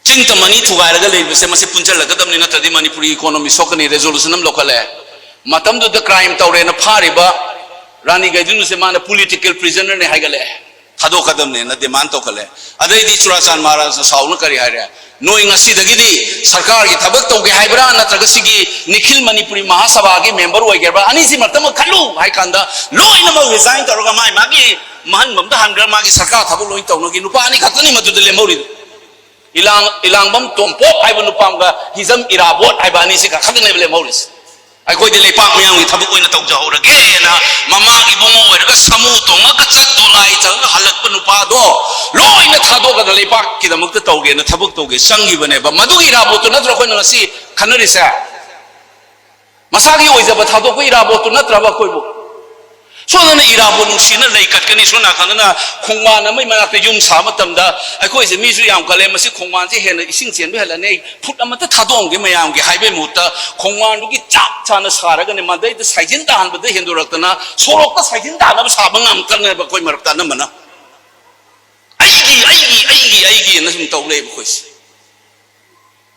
ꯆꯤꯡ ꯇꯝ ꯑꯅꯤ ꯊꯨꯒꯥꯏꯔꯒ ꯂꯩꯕꯁꯦ ꯃꯁꯤ ꯄꯨꯟꯁꯤꯜꯂꯛꯀꯗꯕꯅꯤ, ꯅꯠꯇ꯭ꯔꯗꯤ ꯃꯅꯤꯄꯨꯔꯒꯤ ꯏꯀꯣꯅꯣꯃꯤ ꯁꯣꯛꯀꯅꯤ꯫ ꯔꯦꯖꯣꯂꯨꯁꯟ ꯑꯃ ꯂꯧꯈꯠꯂꯦ꯫ ꯃꯇꯝꯗꯨꯗ ꯀ꯭ꯔꯥꯏꯝ ꯇꯧꯔꯦꯅ ꯐꯥꯔꯤꯕ ꯔꯥꯅꯤ ꯒꯥꯏꯗꯤꯟꯂꯨꯁꯦ ꯃꯥꯅ ꯄꯣꯂꯤꯇꯤꯀꯦꯜ ꯄ꯭ꯔꯤꯖꯅꯔꯅꯦ ꯍꯥꯏꯒꯠꯂꯛꯑꯦ, ꯊꯥꯗꯣꯛꯀꯗꯕꯅꯦꯅ ꯗꯤꯃꯥꯟ ꯇꯧꯈꯠꯂꯦ꯫ ꯑꯗꯩꯗꯤ ꯆꯨꯔꯥꯆꯥꯟ ꯃꯍꯥꯔꯥꯖꯅ ꯁꯥꯎꯅ ꯀꯔꯤ ꯍꯥꯏꯔꯦ? ꯅꯣꯏ ꯉꯁꯤꯗꯒꯤꯗꯤ ꯁꯔꯀꯥꯔꯒꯤ ꯊꯕꯛ ꯇꯧꯒꯦ ꯍꯥꯏꯕ꯭ꯔꯥ, ꯅꯠꯇ꯭ꯔꯒ ꯁꯤꯒꯤ ꯅꯤꯈꯤꯜ ꯃꯅꯤꯄꯨꯔꯤ ꯃꯍꯥꯁꯚꯥꯒꯤ ꯃꯦꯝꯕꯔ ꯑꯣꯏꯒꯦ ꯍꯥꯏꯕ꯭ꯔꯥ? ꯑꯅꯤꯁꯤꯃꯛꯇꯃꯛ ꯈꯜꯂꯨ ꯍꯥꯏ ꯀꯥꯟꯗ ꯂꯣꯏꯅꯃꯛ ꯔꯤꯖꯥꯏꯟ ꯇꯧꯔꯒ ꯃꯥꯏ ꯃꯥꯒꯤ ꯃꯍꯟꯕꯝꯗ ꯍꯟꯈ꯭ꯔ, ꯃꯥꯒꯤ ꯁꯔꯀꯥꯔ ꯊꯕꯛ ꯂꯣꯏ ꯇꯧꯅꯈꯤ꯫ ꯅꯨꯄꯥ ꯑꯅꯤ ꯈꯛꯇꯅꯤ ꯃꯗꯨꯗ ꯂꯦꯝꯍꯧꯔꯤꯗꯣ꯫ ꯏꯂꯥꯡ-, ꯏꯂꯥꯡꯕꯝ ꯇꯣꯝꯄꯣꯛ ꯍꯥꯏꯕ ꯅꯨꯄꯥ ꯑꯃꯒ ꯍꯤꯖꯝ ꯏꯔꯥꯕꯣꯠ ꯍꯥꯏꯕ ꯑꯅꯤꯁꯤ ꯈꯛꯇꯅꯦꯕ ꯂꯦꯝꯍꯧꯔꯤꯁꯦ꯫ ꯑꯩꯈꯣꯏꯗꯤ ꯂꯩꯄꯥꯛ ꯃꯤꯌꯥꯝꯒꯤ ꯊꯕꯛ ꯑꯣꯏꯅ ꯇꯧꯖꯍꯧꯔꯒꯦꯅ ꯃꯃꯥ ꯏꯕꯨꯡꯉꯣ ꯑꯣꯏꯔꯒ ꯁꯥꯃꯨ ꯇꯣꯡꯉꯒ ꯆꯠ ꯗꯣꯂꯥꯏ ꯇꯧꯔꯒ ꯍꯜꯂꯛꯄ ꯅꯨꯄꯥꯗꯣ ꯂꯣꯏꯅ ꯊꯥꯗꯣꯛꯑꯒ ꯂꯩꯄꯥꯛꯀꯤꯗꯃꯛꯇ ꯇꯧꯒꯦꯅ ꯊꯕꯛ ꯇꯧꯒꯦ ꯆꯪꯈꯤꯕꯅꯦꯕ꯫ ꯃꯗꯨꯒꯤ ꯏꯔꯥꯕꯣꯠꯇꯨ ꯅꯠꯇ꯭ꯔꯣ ꯑꯩꯈꯣꯏꯅ ꯉꯁꯤ ꯈꯟꯅꯔꯤꯁꯦ? ꯃꯁꯥꯒꯤ ꯑꯣꯏꯖꯕ ꯊꯥꯗꯣꯛꯄ ꯏꯔꯥꯕꯣꯠꯇꯨ ꯅꯠꯇ꯭ꯔꯕ ꯑꯩꯈꯣꯏꯕꯨ? ꯁꯣꯝꯗꯅ ꯏꯔꯥꯕꯣꯠ ꯅꯨꯡꯁꯤꯅ ꯂꯩ ꯀꯠꯀꯅꯤ, ꯁꯣꯝ ꯅꯥꯀꯟꯗꯅ ꯈꯣꯡꯕꯥꯟ ꯑꯃꯒꯤ ꯃꯅꯥꯛꯇ ꯌꯨꯝ ꯁꯥꯕ ꯃꯇꯝꯗ, "ꯑꯩꯈꯣꯏꯁꯦ ꯃꯤꯁꯨ ꯌꯥꯝ ꯀꯜꯂꯦ, ꯃꯁꯤ ꯈꯣꯡꯕꯥꯟꯁꯦ ꯍꯦꯟꯅ ꯏꯁꯤꯡ ꯆꯦꯟꯕ ꯍꯦꯜꯂꯅꯤ, ꯑꯩ ꯐꯨꯠ ꯑꯃꯇ ꯊꯥꯗꯣꯛꯑꯝꯒꯦ ꯃꯌꯥꯝꯒꯤ" ꯍꯥꯏꯕꯒꯤ ꯃꯍꯨꯠꯇ, ꯈꯣꯡꯕꯥꯟꯗꯨꯒꯤ ꯆꯞ ꯆꯥꯅ ꯁꯥꯔꯒꯅꯦ, ꯃꯗꯩꯗ ꯁꯥꯏꯖꯤꯟ ꯇꯥꯍꯟꯕꯗ ꯍꯦꯟꯗꯣꯔꯛꯇꯅ ꯁꯣꯔꯣꯛꯇ ꯁꯥꯏꯖꯤꯟ ꯇꯥꯅꯕ ꯁꯥꯕ ꯉꯥꯛꯇꯅꯦꯕ ꯑꯩꯈꯣꯏ ꯃꯔꯛꯇ ꯑꯅꯝꯕꯅ꯫ "ꯑꯩꯒꯤ, ꯑꯩꯒꯤ, ꯑꯩꯒꯤ, ꯑꯩꯒꯤꯅ ꯁꯨꯝ ꯇꯧ ꯂꯩꯕ ꯑꯩꯈꯣꯏꯁꯦ꯫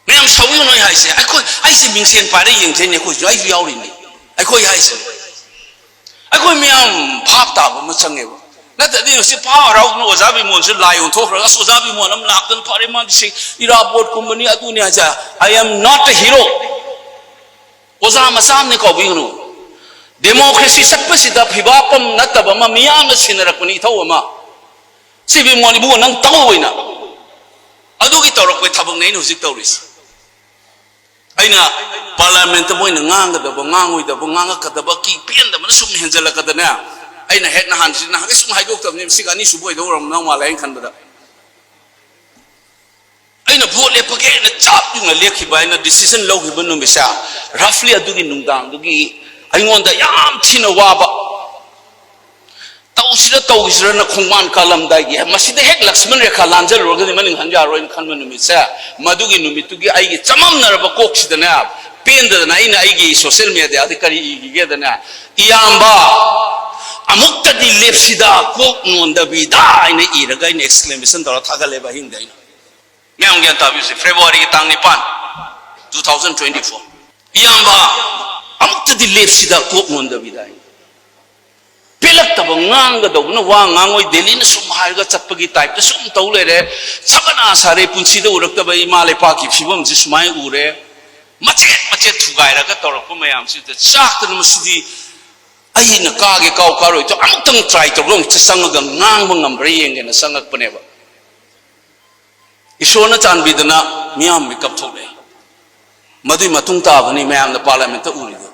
ꯃꯌꯥꯝ ꯁꯥꯎꯕꯤꯒꯅꯨ ꯑꯩ ꯍꯥꯏꯁꯦ, ꯑꯩꯈꯣꯏ, ꯑꯩꯁꯦ ꯃꯤꯡꯁꯦꯟ ꯄꯥꯏꯔ ꯌꯦꯡꯖꯩꯅꯦ, ꯑꯩꯈꯣꯏꯁꯨ, ꯑꯩꯁꯨ ꯌꯥꯎꯔꯤꯅꯤ꯫ ꯑꯩꯈꯣꯏ ꯍꯥꯏꯁꯦ, ꯑꯩꯈꯣꯏ ꯃꯌꯥꯝ ꯚꯥꯞ ꯇꯥꯕ ꯑꯃ ꯆꯪꯉꯦꯕ꯫ ꯅꯠꯇ꯭ꯔꯗꯤ ꯍꯧꯖꯤꯛ ꯚꯥꯞ ꯍꯔꯥꯎꯗꯅ ꯑꯣꯖꯥ ꯕꯤꯃꯣꯟꯁꯨ ꯂꯥꯏ ꯑꯣꯟꯊꯣꯛꯈ꯭ꯔꯒ, "ꯑꯁ, ꯑꯣꯖꯥ ꯕꯤꯃꯣꯟ ꯑꯃ ꯂꯥꯛꯇꯅ ꯐꯔꯦ, ꯃꯥꯗꯤ ꯁꯤ ꯏꯔꯥꯕꯣꯠꯀꯨꯝꯕꯅꯤ, ꯑꯗꯨꯅꯤ" ꯍꯥꯏꯁꯦ꯫ I am not a hero꯫ ꯑꯣꯖꯥ ꯃꯆꯥ ꯑꯃꯅꯤ, ꯀꯥꯎꯕꯤꯒꯅꯨ꯫ ꯗꯦꯃꯣꯀ꯭ꯔꯦꯁꯤ ꯆꯠꯄꯁꯤꯗ ꯐꯤꯕꯥꯄꯝ ꯅꯠꯇꯕ ꯑꯃ, ꯃꯤꯌꯥꯝꯅ ꯁꯤꯟꯅꯔꯛꯄꯅꯤ, ꯏꯊꯧ ꯑꯃ꯫ ꯁꯤ ꯕꯤꯃꯣꯟ ꯏꯕꯨꯡꯉꯣ, ꯅꯪ ꯇꯧꯑꯣꯏꯅ꯫ ꯑꯗꯨꯒꯤ ꯇꯧꯔꯛꯄꯩ ꯊꯕꯛꯅꯦ ꯑꯩꯅ ꯍꯧꯖꯤꯛ ꯇꯧꯔꯤꯁꯦ꯫ ꯑꯩꯅ ꯄꯥꯔꯂꯤꯌꯥꯃꯦꯟꯠꯇ ꯃꯣꯏꯅ ꯉꯥꯡꯒꯗꯕ, ꯉꯥꯡꯉꯣꯏꯗꯕ, ꯉꯥꯡꯉꯛꯀꯗꯕ ꯀꯤ ꯄꯦꯟꯗꯕꯅ ꯁꯨꯝ ꯍꯦꯟꯖꯜꯂꯛꯀꯗꯅꯦ, ꯑꯩꯅ ꯍꯦꯛ ꯅꯍꯥꯟꯁꯤ, ꯅꯍꯥꯟꯒꯩ ꯁꯨꯝ ꯍꯥꯏꯗꯣꯛꯇꯕꯅꯦ, ꯁꯤꯒ ꯑꯅꯤꯁꯨꯕ ꯑꯣꯏꯗꯧꯔꯝꯗꯧ ꯃꯥꯜꯂꯦ ꯑꯩꯅ ꯈꯟꯕꯗ꯫ ꯑꯩꯅ ꯚꯣꯠ ꯂꯦꯞꯄꯒꯦꯅ ꯆꯞ ꯌꯨꯡꯅ ꯂꯦꯞꯈꯤꯕ, ꯑꯩꯅ decision ꯂꯧꯈꯤꯕ ꯅꯨꯃꯤꯠꯁꯦ, roughly ꯑꯗꯨꯒꯤ ꯅꯨꯡꯗꯥꯡꯗꯨꯒꯤ ꯑꯩꯉꯣꯟꯗ ꯌꯥꯝ ꯊꯤꯅ ꯋꯥꯕ, ꯇꯧꯁꯤꯔ ꯇꯧꯁꯤꯔꯅ ꯈꯣꯡꯕꯥꯟ ꯀꯥꯜꯂꯝꯗꯥꯏꯒꯤ, ꯃꯁꯤꯗ ꯍꯦꯛ ꯂꯛꯁꯃꯟ ꯔꯦꯈꯥ ꯂꯥꯟꯖꯜꯂꯨꯔꯒꯗꯤ ꯃꯅꯤꯡ ꯍꯟ ꯌꯥꯔꯣꯏꯅ ꯈꯟꯕ ꯅꯨꯃꯤꯠꯁꯦ, ꯃꯗꯨꯒꯤ ꯅꯨꯃꯤꯠꯇꯨꯒꯤ ꯑꯩꯒꯤ ꯆꯃꯝꯅꯔꯕ ꯀꯣꯛꯁꯤꯗꯅꯦ, ꯄꯦꯟꯗꯗꯅ ꯑꯩꯅ ꯑꯩꯒꯤ social media ꯗ ꯀꯔꯤ ꯏꯈꯤꯒꯦꯗꯅꯦ, "ꯏꯌꯥꯝꯕ, ꯑꯃꯨꯛꯇꯗꯤ ꯂꯦꯞꯁꯤꯗ, ꯀꯣꯛ ꯅꯣꯟꯗꯕꯤꯗ" ꯍꯥꯏꯅ ꯏꯔꯒ ꯑꯩꯅ exclamation ꯇꯧꯔ ꯊꯥꯒꯠꯂꯦꯕ ꯑꯍꯤꯡꯗ ꯑꯩꯅ꯫ ꯃꯌꯥꯝ ꯒ꯭ꯌꯥꯟ ꯇꯥꯕꯤꯌꯨꯁꯦ, February ꯒꯤ ꯇꯥꯡ ꯅꯤꯄꯥꯟ, two thousand twenty four꯫ "ꯏꯌꯥꯝꯕ, ꯑꯃꯨꯛꯇꯗꯤ ꯂꯦꯞꯁꯤꯗ, ꯀꯣꯛ ꯅꯣꯟꯗꯕꯤꯗ" ꯍꯥꯏꯅ꯫ ꯄꯦꯜꯂꯛꯇꯕ, ꯉꯥꯡꯒꯗꯧꯕꯅ ꯋꯥ ꯉꯥꯡꯉꯣꯏ, ꯗꯦꯜꯂꯤꯅ ꯁꯨꯝ ꯍꯥꯏꯔꯒ ꯆꯠꯄꯒꯤ type ꯇ ꯁꯨꯝ ꯇꯧ ꯂꯩꯔꯦ꯫ ꯁꯕꯅꯥ ꯁꯥꯔꯦ, ꯄꯨꯟꯁꯤꯗ ꯎꯔꯛꯇꯕ ꯏꯃꯥ ꯂꯩꯄꯥꯛꯀꯤ ꯐꯤꯕꯝꯁꯤ ꯁꯨꯃꯥꯏꯅ ꯎꯔꯦ꯫ ꯃꯆꯦꯠ ꯃꯆꯦꯠ ꯊꯨꯒꯥꯏꯔꯒ ꯇꯧꯔꯛꯄ ꯃꯌꯥꯝꯁꯤꯗ ꯆꯥꯛꯇꯅ, "ꯃꯁꯤꯗꯤ ꯑꯩꯅ ꯀꯥꯒꯦ ꯀꯥꯎ ꯀꯥꯔꯣꯏꯗꯣ ꯑꯃꯨꯛꯇꯪ try ꯇꯧꯔꯒ ꯑꯃꯨꯛꯇ ꯆꯪꯉꯒ ꯉꯥꯡꯕ ꯉꯝꯕ꯭ꯔꯥ ꯌꯦꯡꯒꯦꯅ" ꯆꯪꯉꯛꯄꯅꯦꯕ꯫ ꯏꯁꯣꯔꯅ ꯆꯥꯟꯕꯤꯗꯅ ꯃꯤꯌꯥꯝ ꯃꯤꯀꯞ ꯊꯣꯛꯂꯛꯑꯦ꯫ ꯃꯗꯨꯏ ꯃꯇꯨꯡ ꯇꯥꯕꯅꯤ ꯃꯌꯥꯝꯅ ꯄꯥꯔꯂꯤꯌꯥꯃꯦꯟꯠꯇ ꯎꯔꯤꯗꯣ꯫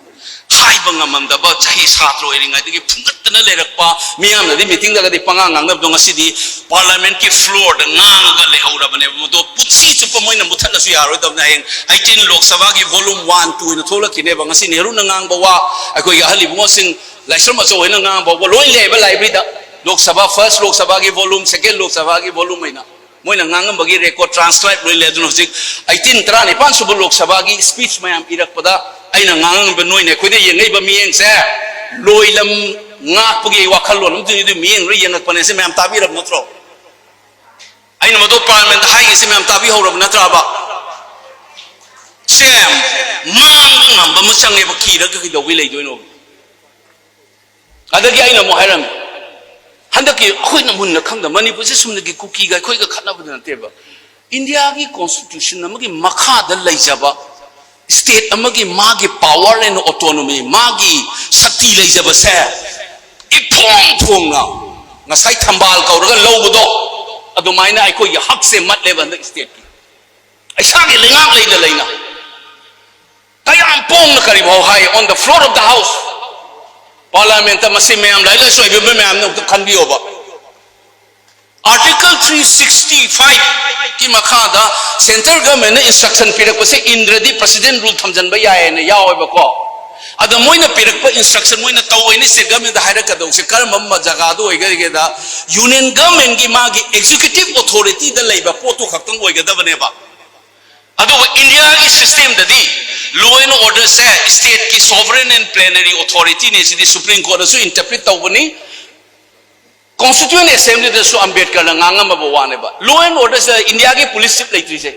ꯍꯥꯏꯕ ꯉꯝꯃꯝꯗꯕ, ꯆꯍꯤ ꯁꯥꯇ꯭ꯔ ꯑꯣꯏꯔꯤꯉꯩꯗꯒꯤ ꯐꯨꯡꯒꯠꯇꯅ ꯂꯩꯔꯛꯄ, ꯃꯤꯌꯥꯝꯅꯗꯤ meeting ꯗꯒꯗꯤ ꯄꯉꯥꯡ ꯉꯥꯡꯅꯕꯗꯣ, ꯉꯁꯤꯗꯤ ꯄꯥꯔꯂꯤꯌꯥꯃꯦꯟꯠꯀꯤ floor ꯗ ꯉꯥꯡꯉꯒ ꯂꯩꯍꯧꯔꯕꯅꯦꯕ꯫ ꯃꯗꯣ ꯄꯨꯟꯁꯤ ꯆꯨꯞꯄ ꯃꯣꯏꯅ ꯃꯨꯊꯠꯂꯁꯨ ꯌꯥꯔꯣꯏꯗꯕꯅꯤ꯫ ꯍꯌꯦꯡ eighteen ꯂꯣꯛ ꯁꯚꯥꯒꯤ volume one, two ꯑꯣꯏꯅ ꯊꯣꯛꯂꯛꯈꯤꯅꯦꯕ꯫ ꯉꯁꯤ ꯅꯦꯍꯔꯨꯅ ꯉꯥꯡꯕ ꯋꯥ, ꯑꯩꯈꯣꯏꯒꯤ ꯑꯍꯜ ꯏꯕꯨꯡꯉꯣꯁꯤꯡ ꯂꯥꯏꯁ꯭ꯔꯝ ꯑꯆꯧꯕ ꯍꯥꯏꯅ ꯉꯥꯡꯕ ꯐꯥꯎꯕ ꯂꯣꯏ ꯂꯩꯌꯦꯕ ꯂꯥꯏꯕ꯭ꯔꯦꯔꯤꯗ꯫ ꯂꯣꯛ ꯁꯚꯥ first, ꯂꯣꯛ ꯁꯚꯥꯒꯤ volume, second, ꯂꯣꯛ ꯁꯚꯥꯒꯤ volume ꯍꯥꯏꯅ ꯃꯣꯏꯅ ꯉꯥꯡꯉꯝꯕꯒꯤ record transcribe ꯂꯣꯏ ꯂꯩ꯫ ꯑꯗꯨꯅ ꯍꯧꯖꯤꯛ eighteen, ꯇꯔꯥꯅꯤꯄꯥꯟ ꯁꯨꯕ ꯂꯣꯛ ꯁꯚꯥꯒꯤ speech ꯃꯌꯥꯝ ꯏꯔꯛꯄꯗ ꯑꯩꯅ ꯉꯥꯡꯉꯝꯕ ꯅꯣꯏꯅ ꯑꯩꯈꯣꯏꯗ ꯌꯦꯡꯉꯛꯏꯕ ꯃꯤꯠꯌꯦꯡꯁꯦ ꯂꯣꯏꯂꯝ ꯉꯥꯛꯄꯒꯤ ꯋꯥꯈꯜꯂꯣꯟ ꯑꯃꯗꯨꯅꯤ꯫ ꯑꯗꯨ ꯃꯤꯠꯌꯦꯡ ꯂꯣꯏ ꯌꯦꯡꯉꯛꯄꯅꯦ꯫ ꯁꯤ ꯃꯌꯥꯝ ꯇꯥꯕꯤꯔꯕ ꯅꯠꯇ꯭ꯔꯣ? ꯑꯩꯅ ꯃꯗꯨ parliament ꯍꯥꯏꯒꯤꯁꯤ ꯃꯌꯥꯝ ꯇꯥꯕꯤꯍꯧꯔꯕ ꯅꯠꯇ꯭ꯔꯕ? ꯁꯦ, ꯃꯥꯡꯕ ꯉꯝꯕ ꯑꯃ ꯆꯪꯉꯦꯕ, ꯀꯤꯔꯒ ꯀꯩꯗꯧꯕꯩ ꯂꯩꯗꯣꯏꯅꯣ? ꯑꯗꯒꯤ ꯑꯩꯅ ꯑꯃꯨꯛ ꯍꯥꯏꯔꯝꯃꯤ, ꯍꯟꯗꯛꯀꯤ ꯑꯩꯈꯣꯏꯅ ꯃꯨꯟꯅ ꯈꯪꯗ, ꯃꯅꯤꯄꯨꯔꯁꯦ ꯁꯨꯝꯅꯒꯤ ꯀꯨꯀꯤꯒ ꯑꯩꯈꯣꯏꯒ ꯈꯠꯅꯕꯗ ꯅꯠꯇꯦꯕ, ꯏꯟꯗꯤꯌꯥꯒꯤ constitution ꯑꯃꯒꯤ ꯃꯈꯥꯗ ꯂꯩꯖꯕ state ꯑꯃꯒꯤ ꯃꯥꯒꯤ power and autonomy, ꯃꯥꯒꯤ ꯁꯛꯇꯤ ꯂꯩꯖꯕꯁꯦ ꯏꯐꯣꯡ ꯐꯣꯡꯅ ꯉꯁꯥꯏ ꯊꯝꯕꯥꯜ ꯀꯧꯔꯒ ꯂꯧꯕꯗꯣ, ꯑꯗꯨꯃꯥꯏꯅ ꯑꯩꯈꯣꯏꯒꯤ ꯍꯛꯁꯦ ꯃꯠꯂꯦꯕ ꯍꯟꯗꯛ stateꯀꯤ꯫ ꯏꯁꯥꯒꯤ ꯂꯩꯉꯥꯛ ꯂꯩꯅ ꯂꯩꯅ ꯀꯌꯥꯝ ꯄꯣꯡꯅ ꯀꯔꯤꯐꯥꯎ ꯍꯥꯏ on the floor of the house, parliamentꯇ꯫ ꯃꯁꯤ ꯃꯌꯥꯝ ꯂꯥꯏꯔꯤꯛ ꯂꯥꯏꯁꯨ ꯍꯩꯕ ꯃꯌꯥꯝꯅ ꯑꯝꯇ ꯈꯟꯕꯤꯌꯣꯕ꯫ Article three sixty fiveꯀꯤ ꯃꯈꯥꯗ central governmentꯅ instruction ꯄꯤꯔꯛꯄꯁꯦ ꯏꯟꯗ꯭ꯔꯗꯤ president rule ꯊꯝꯖꯤꯟꯕ ꯌꯥꯏꯌꯦꯅ ꯌꯥꯎꯋꯦꯕꯀꯣ꯫ ꯑꯗ ꯃꯣꯏꯅ ꯄꯤꯔꯛꯄ instruction, ꯃꯣꯏꯅ ꯇꯧꯑꯣꯏꯅ state governmentꯗ ꯍꯥꯏꯔꯛꯀꯗꯧꯁꯦ ꯀꯔꯝꯕ ꯖꯒꯥꯗ ꯑꯣꯏꯒꯗꯒꯦꯗ, union governmentꯀꯤ ꯃꯥꯒꯤ executive authorityꯗ ꯂꯩꯕ ꯄꯣꯠꯇꯨ ꯈꯛꯇꯪ ꯑꯣꯏꯒꯗꯕꯅꯦꯕ꯫ ꯑꯗꯨꯕꯨ ꯏꯟꯗꯤꯌꯥꯒꯤ systemꯗꯗꯤ law and orderꯁꯦ stateꯀꯤ sovereign and plenary authorityꯅꯦ꯫ CD Supreme Courtꯅꯁꯨ interpret ꯇꯧꯕꯅꯤ, Constituent Assemblyꯗꯁꯨ ꯑꯝꯕꯦꯗꯀꯔꯅ ꯉꯥꯡꯉꯝꯃꯕ ꯋꯥꯅꯦꯕ꯫ Law and orderꯁꯤꯗ ꯏꯟꯗꯤꯌꯥꯒꯤ police chief ꯂꯩꯇ꯭ꯔꯤꯁꯦ꯫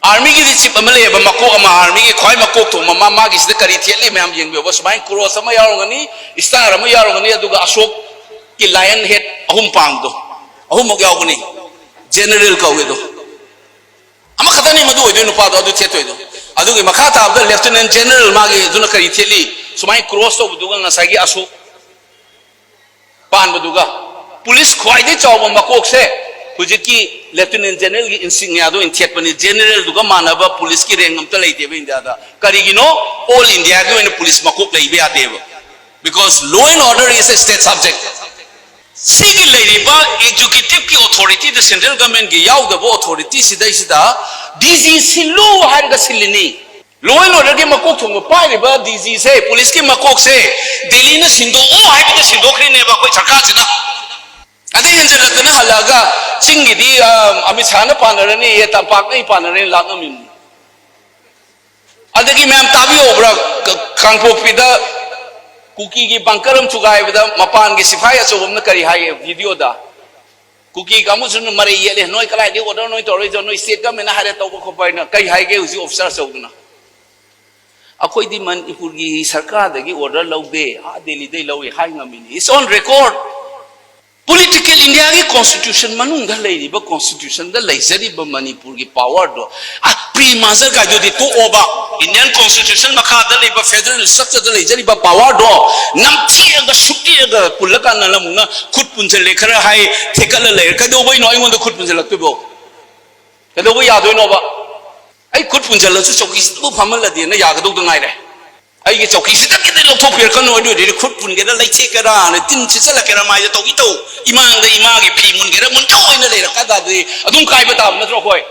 Armyꯒꯤꯗꯤ chief ꯑꯃ ꯂꯩꯌꯦꯕ, ꯃꯀꯣꯛ ꯑꯃ, armyꯒꯤ ꯈ꯭ꯋꯥꯏ ꯃꯀꯣꯛ ꯊꯣꯡꯕ ꯑꯃ, ꯃꯥꯒꯤꯁꯤꯗ ꯀꯔꯤ ꯊꯦꯠꯂꯤ ꯃꯌꯥꯝ ꯌꯦꯡꯕꯤꯌꯣꯕ꯫ ꯁꯨꯃꯥꯏꯅ cross ꯑꯃ ꯌꯥꯎꯔꯝꯒꯅꯤ, star ꯑꯃ ꯌꯥꯎꯔꯝꯒꯅꯤ, ꯑꯗꯨꯒ ꯑꯁꯣꯛꯀꯤ lion head ꯑꯍꯨꯝ ꯄꯥꯟꯕꯗꯣ, ꯑꯍꯨꯝꯃꯛ ꯌꯥꯎꯒꯅꯤ꯫ General ꯀꯧꯏ ꯑꯗꯣ꯫ ꯑꯃꯈꯛꯇꯅꯤ ꯃꯗꯨ ꯑꯣꯏꯗꯣꯏ ꯅꯨꯄꯥꯗꯣ ꯑꯗꯨ ꯊꯦꯠꯇꯣꯏꯗꯣ꯫ ꯑꯗꯨꯒꯤ ꯃꯈꯥ ꯇꯥꯕꯗ lieutenant general, ꯃꯥꯒꯤ ꯑꯗꯨꯅ ꯀꯔꯤ ꯊꯦꯠꯂꯤ? ꯁꯨꯃꯥꯏꯅ cross ꯇꯧꯕꯗꯨꯒ ꯉꯁꯥꯏꯒꯤ ꯑꯁꯣꯛ ꯄꯥꯟꯕꯗꯨꯒ꯫ Police ꯈ꯭ꯋꯥꯏꯗꯒꯤ ꯆꯥꯎꯕ ꯃꯀꯣꯛꯁꯦ ꯍꯧꯖꯤꯛꯀꯤ lieutenant generalꯒꯤ insigniaꯗꯣ ꯑꯣꯏꯅ ꯊꯦꯠꯄꯅꯤ꯫ Generalꯗꯨꯒ ꯃꯥꯟꯅꯕ policeꯀꯤ rank ꯑꯝꯇ ꯂꯩꯇꯦꯕ ꯏꯟꯗꯤꯌꯥꯗ꯫ ꯀꯔꯤꯒꯤꯅꯣ? All Indiaꯒꯤ ꯑꯣꯏꯅ police ꯃꯀꯣꯛ ꯂꯩꯕ ꯌꯥꯗꯦꯕ, because law and order is a state subject꯫ ꯁꯤꯒꯤ ꯂꯩꯔꯤꯕ executiveꯀꯤ authorityꯗ, central governmentꯀꯤ ꯌꯥꯎꯗꯕ authority ꯁꯤꯗꯩꯁꯤꯗ D G ꯁꯤꯜꯂꯨ ꯍꯥꯏꯔꯒ ꯁꯤꯜꯂꯤꯅꯤ꯫ Law and Orderꯒꯤ ꯃꯀꯣꯛ ꯊꯣꯡꯕ ꯄꯥꯏꯔꯤꯕ ꯗꯤ ꯖꯤꯁꯦ, ꯄꯨꯂꯤꯁꯀꯤ ꯃꯀꯣꯛꯁꯦ ꯗꯦꯜꯂꯤꯅ ꯁꯤꯟꯗꯣꯛꯑꯣ ꯍꯥꯏꯕꯗ ꯁꯤꯟꯗꯣꯛꯈ꯭ꯔꯤꯅꯦꯕ ꯑꯩꯈꯣꯏ ꯁꯔꯀꯥꯔꯁꯤꯅ꯫ ꯑꯗꯩ ꯍꯦꯟꯖꯜꯂꯛꯇꯅ ꯍꯜꯂꯛꯑꯒ ꯆꯤꯡꯒꯤꯗꯤ, ꯑ, ꯑꯃꯤꯠ ꯁꯥꯍꯅ ꯄꯥꯟꯅꯔꯅꯤ, ꯑꯦ, ꯇꯝꯄꯥꯛꯅ ꯑꯩ ꯄꯥꯟꯅꯔꯅꯤ ꯂꯥꯛꯉꯝꯃꯤꯕꯅꯤ꯫ ꯑꯗꯒꯤ ꯃꯌꯥꯝ ꯇꯥꯕꯤꯍꯧꯕ꯭ꯔꯥ? ꯀ-, ꯀꯥꯡꯄꯣꯛꯄꯤꯗ ꯀꯨꯀꯤꯒꯤ ꯕꯪꯀꯔ ꯑꯃ ꯊꯨꯒꯥꯏꯕꯗ ꯃꯄꯥꯟꯒꯤ ꯁꯤꯐꯥꯏ ꯑꯆꯧꯕ ꯑꯃꯅ ꯀꯔꯤ ꯍꯥꯏꯒꯦ ꯚꯤꯗꯤꯑꯣꯗ? ꯀꯨꯀꯤ ꯀꯥꯡꯕꯨꯁꯤꯅ ꯃꯔꯩ ꯌꯦꯠꯂꯦ, "ꯅꯣꯏ ꯀꯗꯥꯏꯗꯒꯤ order ꯅꯣꯏ ꯇꯧꯔꯛꯏꯗꯣ? ꯅꯣꯏ state governmentꯅ ꯍꯥꯏꯔꯦ ꯇꯧꯕ ꯈꯣꯠꯄ" ꯍꯥꯏꯅ ꯀꯔꯤ ꯍꯥꯏꯒꯦ ꯍꯧꯖꯤꯛ officer ꯑꯆꯧꯕꯗꯨꯅ? "ꯑꯩꯈꯣꯏꯗꯤ ꯃꯅꯤꯄꯨꯔꯒꯤ ꯁꯔꯀꯥꯔꯗꯒꯤ order ꯂꯧꯗꯦ, ꯑꯥ ꯗꯦꯜꯂꯤꯗꯩ ꯂꯧꯏ" ꯍꯥꯏ ꯉꯝꯃꯤꯅꯤ꯫ It's on record. Political Indiaꯒꯤ constitution ꯃꯅꯨꯡꯗ ꯂꯩꯔꯤꯕ, constitutionꯗ ꯂꯩꯖꯔꯤꯕ ꯃꯅꯤꯄꯨꯔꯒꯤ powerꯗꯣ, ꯑ, pre-merger ꯀꯥꯏꯗꯨꯗꯤ ꯇꯣꯛꯑꯣꯕ꯫ Indian constitution ꯃꯈꯥꯗ ꯂꯩꯕ federal structureꯗ ꯂꯩꯖꯔꯤꯕ powerꯗꯣ ꯅꯝꯊꯤꯑꯒ ꯁꯨꯛꯊꯤꯑꯒ ꯄꯨꯜꯂꯀꯥꯟꯗ ꯑꯃꯨꯛꯅ ꯈꯨꯠ ꯄꯨꯟꯁꯤꯜꯂꯦ ꯈꯔ ꯍꯥꯏ, ꯊꯦꯛꯀꯠꯂ ꯂꯩꯔꯦ꯫ ꯀꯩꯗꯧꯕꯩꯅꯣ ꯑꯩꯉꯣꯟꯗ ꯈꯨꯠ ꯄꯨꯟꯁꯤꯜꯂꯛꯇꯣꯏꯕꯣ? ꯀꯩꯗꯧꯕ ꯌꯥꯗꯣꯏꯅꯣꯕ? ꯑꯩ ꯈꯨꯠ ꯄꯨꯟꯁꯤꯜꯂꯁꯨ ꯆꯧꯀꯤꯁꯤꯗꯕꯨ ꯐꯝꯍꯜꯂꯗꯤꯅ ꯌꯥꯒꯗꯧꯗ ꯉꯥꯏꯔꯦ꯫ ꯑꯩꯒꯤ ꯆꯧꯀꯤꯁꯤꯗꯒꯤꯗꯤ ꯂꯧꯊꯣꯛꯄꯤꯔꯛꯀꯅꯨ, ꯑꯗꯨ ꯑꯣꯏꯔꯗꯤ ꯈꯨꯠ ꯄꯨꯟꯒꯦꯔꯥ, ꯂꯩꯊꯦꯛꯀꯦꯔꯥꯅ ꯇꯤꯟ ꯁꯤꯠꯆꯜꯂꯛꯀꯦꯔꯥ, ꯃꯥꯏꯗ ꯇꯧꯏ ꯇꯧ, ꯏꯃꯥꯡꯗ ꯏꯃꯥꯒꯤ ꯐꯤ ꯃꯨꯟꯒꯦꯔꯥ ꯃꯨꯟꯊꯣꯛ ꯑꯣꯏꯅ ꯂꯩꯔꯛꯀꯥꯟꯗꯗꯤ ꯑꯗꯨꯝ ꯀꯥꯏꯕ ꯇꯥꯕ ꯅꯠꯇ꯭ꯔꯣ ꯑꯩꯈꯣꯏ?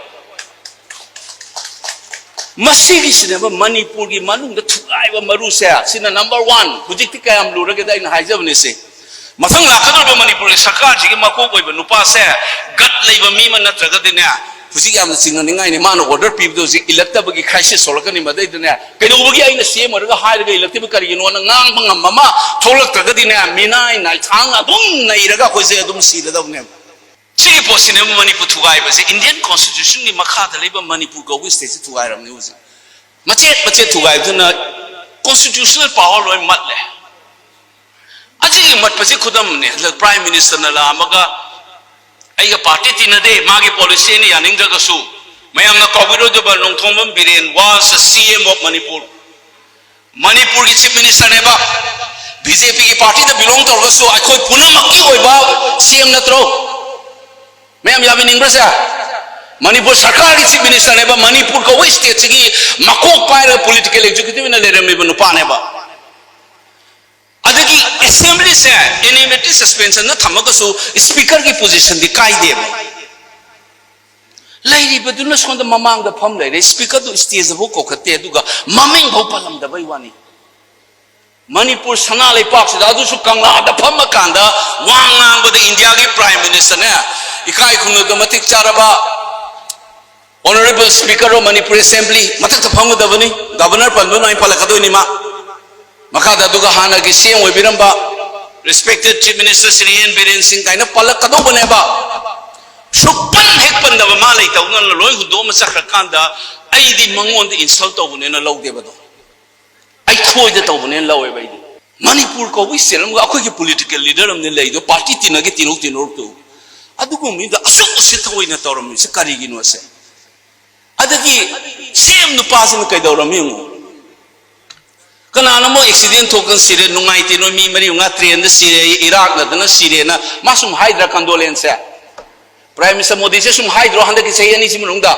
ꯃꯁꯤꯒꯤꯁꯤꯅꯦꯕ ꯃꯅꯤꯄꯨꯔꯒꯤ ꯃꯅꯨꯡꯗ ꯊꯨꯒꯥꯏꯕ ꯃꯔꯨꯁꯦ, ꯁꯤꯅ number one꯫ ꯍꯧꯖꯤꯛꯇꯤ ꯀꯌꯥꯝ ꯂꯨꯔꯒꯦꯗ ꯑꯩꯅ ꯍꯥꯏꯖꯕꯅꯤꯁꯦ꯫ ꯃꯊꯪ ꯂꯥꯛꯀꯗꯧꯔꯤꯕ ꯃꯅꯤꯄꯨꯔꯒꯤ ꯁꯔꯀꯥꯔꯁꯤꯒꯤ ꯃꯀꯣꯛ ꯑꯣꯏꯕ ꯅꯨꯄꯥꯁꯦ gut ꯂꯩꯕ ꯃꯤ ꯑꯃ ꯅꯠꯇ꯭ꯔꯒꯗꯤꯅꯦ, ꯍꯧꯖꯤꯛ ꯌꯥꯝꯅ ꯆꯤꯡꯅꯅꯤꯡꯉꯥꯏꯅꯤ꯫ ꯃꯥꯅ order ꯄꯤꯕꯗꯣ ꯍꯧꯖꯤꯛ ꯏꯜꯂꯛꯇꯕꯒꯤ crisis ꯊꯣꯛꯂꯛꯀꯅꯤ꯫ ꯃꯗꯩꯗꯅꯦ, ꯀꯩꯗꯧꯕꯒꯤ ꯑꯩꯅ C M ꯑꯣꯏꯔꯒ ꯍꯥꯏꯔꯒ ꯏꯜꯂꯛꯇ꯭ꯔꯤꯕ ꯀꯔꯤꯒꯤꯅꯣꯅ ꯉꯥꯡꯕ ꯉꯝꯕ ꯑꯃ ꯊꯣꯛꯂꯛꯇ꯭ꯔꯒꯗꯤꯅꯦ, ꯃꯤꯅꯥꯏ ꯅꯥꯏꯊꯥꯡ ꯑꯗꯨꯝ ꯅꯩꯔꯒ ꯑꯩꯈꯣꯏꯁꯦ ꯑꯗꯨꯝ ꯁꯤꯔꯗꯕꯅꯦꯕ꯫ ꯁꯤꯒꯤ ꯄꯣꯠꯁꯤꯅꯦꯕ ꯃꯅꯤꯄꯨꯔ ꯊꯨꯒꯥꯏꯕꯁꯦ꯫ Indian constitutionꯒꯤ ꯃꯈꯥꯗ ꯂꯩꯕ ꯃꯅꯤꯄꯨꯔ ꯀꯧꯕ stateꯁꯤ ꯊꯨꯒꯥꯏꯔꯕꯅꯤ ꯍꯧꯖꯤꯛ꯫ ꯃꯆꯦꯠ ꯃꯆꯦꯠ ꯊꯨꯒꯥꯏꯕꯗꯨꯅ constitutional power ꯂꯣꯏ ꯃꯠꯂꯦ꯫ ꯑꯁꯤꯒꯤ ꯃꯠꯄꯁꯤ ꯈꯨꯗꯝꯅꯦ꯫ ꯍꯟꯗꯛ Prime Ministerꯅ ꯂꯥꯛꯑꯝꯃꯒ, "ꯑꯩꯒ party ꯇꯤꯟꯅꯗꯦ, ꯃꯥꯒꯤ policy ꯑꯩꯅ ꯌꯥꯅꯤꯡꯗ꯭ꯔꯒꯁꯨ", ꯃꯌꯥꯝꯅ ꯀꯥꯎꯕꯤꯔꯣꯏꯗꯕ, Nongthombam Biren was the C M of Manipur꯫ ꯃꯅꯤꯄꯨꯔꯒꯤ Chief Ministerꯅꯦꯕ꯫ BJPꯒꯤ partyꯗ belong ꯇꯧꯔꯒꯁꯨ ꯑꯩꯈꯣꯏ ꯄꯨꯝꯅꯃꯛꯀꯤ ꯑꯣꯏꯕ C M ꯅꯠꯇ꯭ꯔꯣ? ꯃꯌꯥꯝ ꯌꯥꯕꯤꯅꯤꯡꯕ꯭ꯔꯥ ꯁꯦ? ꯃꯅꯤꯄꯨꯔ ꯁꯔꯀꯥꯔꯒꯤ Chief Ministerꯅꯦꯕ, ꯃꯅꯤꯄꯨꯔ ꯀꯧꯕ stateꯁꯤꯒꯤ ꯃꯀꯣꯛ ꯄꯥꯏꯔꯒ political executive ꯑꯣꯏꯅ ꯂꯩꯔꯝꯃꯤꯕ ꯅꯨꯄꯥꯅꯦꯕ꯫ ꯑꯗꯒꯤ assemblyꯁꯦ annuity suspensionꯅ ꯊꯝꯃꯒꯁꯨ speakerꯒꯤ positionꯗꯤ ꯀꯥꯏꯗꯦꯕ꯫ ꯂꯩꯔꯤꯕꯗꯨꯅ ꯁꯣꯝꯗ ꯃꯃꯥꯡꯗ ꯐꯝ ꯂꯩꯔꯦ, ꯁ꯭ꯄꯤꯀꯔꯗꯨ ꯁ꯭ꯇꯦꯖꯇꯐꯥꯎ ꯀꯧꯈꯠꯇꯦ, ꯑꯗꯨꯒ ꯃꯃꯤꯡꯐꯥꯎ ꯄꯜꯂꯝꯗꯕꯩ ꯋꯥꯅꯤ꯫ ꯃꯅꯤꯄꯨꯔ ꯁꯅꯥ ꯂꯩꯄꯥꯛꯁꯤꯗ, ꯑꯗꯨꯁꯨ ꯀꯪꯂꯥꯗ ꯐꯝꯃꯀꯥꯟꯗ ꯋꯥ ꯉꯥꯡꯕꯗ ꯏꯟꯗꯤꯌꯥꯒꯤ Prime Ministerꯅꯦ, ꯏꯀꯥꯏ ꯈꯨꯝꯅꯕꯗ ꯃꯇꯤꯛ ꯆꯥꯔꯕ Honourable Speaker of Manipur Assembly, ꯃꯊꯛꯇ ꯐꯝꯒꯗꯕꯅꯤ, Governor ꯄꯟꯕꯅ ꯑꯩ ꯄꯜꯂꯛꯀꯗꯣꯏꯅꯤ ꯃꯥ꯫ ꯃꯈꯥꯗ ꯑꯗꯨꯒ ꯍꯥꯟꯅꯒꯤ C M ꯑꯣꯏꯕꯤꯔꯝꯕ Respected Chief Minister Shri N Biren ꯁꯤꯡ ꯀꯥꯏꯅ ꯄꯜꯂꯛꯀꯗꯧꯕꯅꯦꯕ꯫ ꯁꯨꯛꯄꯟ ꯍꯦꯛ ꯄꯟꯗꯕ ꯃꯥ ꯂꯩꯇꯧꯅ ꯂꯣꯏ ꯍꯨꯟꯗꯣꯛꯑꯃ ꯆꯠꯈ꯭ꯔꯀꯥꯟꯗ ꯑꯩꯗꯤ ꯃꯉꯣꯟꯗ insult ꯇꯧꯕꯅꯦꯅ ꯂꯧꯗꯦꯕ ꯑꯗꯣ꯫ ꯑꯩꯈꯣꯏꯗ ꯇꯧꯕꯅꯦꯅ ꯂꯧꯋꯦꯕ ꯑꯩꯗꯤ꯫ ꯃꯅꯤꯄꯨꯔ ꯀꯧꯕ state ꯑꯃꯒ ꯑꯩꯈꯣꯏꯒꯤ political leader ꯑꯃꯅ ꯂꯩꯗꯣ, party ꯇꯤꯟꯅꯒꯦ ꯇꯤꯟꯅꯧ ꯇꯤꯟꯅꯔꯨꯛꯇꯨ꯫ ꯑꯗꯨꯒꯨꯝꯕ ꯃꯤꯗ ꯑꯁꯨꯛ ꯎꯁꯤꯠ ꯊꯑꯣꯏꯅ ꯇꯧꯔꯝꯃꯤꯁꯦ ꯀꯔꯤꯒꯤꯅꯣꯁꯦ? ꯑꯗꯒꯤ C M ꯅꯨꯄꯥꯁꯤꯅ ꯀꯩꯗꯧꯔꯝꯃꯤ ꯌꯦꯡꯉꯨ꯫ ꯀꯅꯥꯅꯣ ꯑꯃꯨꯛ accident ꯊꯣꯛꯇꯅ ꯁꯤꯔꯦ, ꯅꯨꯡꯉꯥꯏꯇꯦ, ꯅꯣꯏ ꯃꯤ ꯃꯔꯤ ꯃꯉꯥ trainꯗ ꯁꯤꯔꯦ, ꯏꯔꯥꯛꯅꯗꯅ ꯁꯤꯔꯦꯅ ꯃꯥ ꯁꯨꯝ ꯍꯥꯏꯗ꯭ꯔꯥ condolence? Prime Minister ꯃꯣꯗꯤꯁꯦ ꯁꯨꯝ ꯍꯥꯏꯗ꯭ꯔꯣ ꯍꯟꯗꯛꯀꯤ ꯆꯍꯤ ꯑꯅꯤꯁꯤ ꯃꯅꯨꯡꯗ?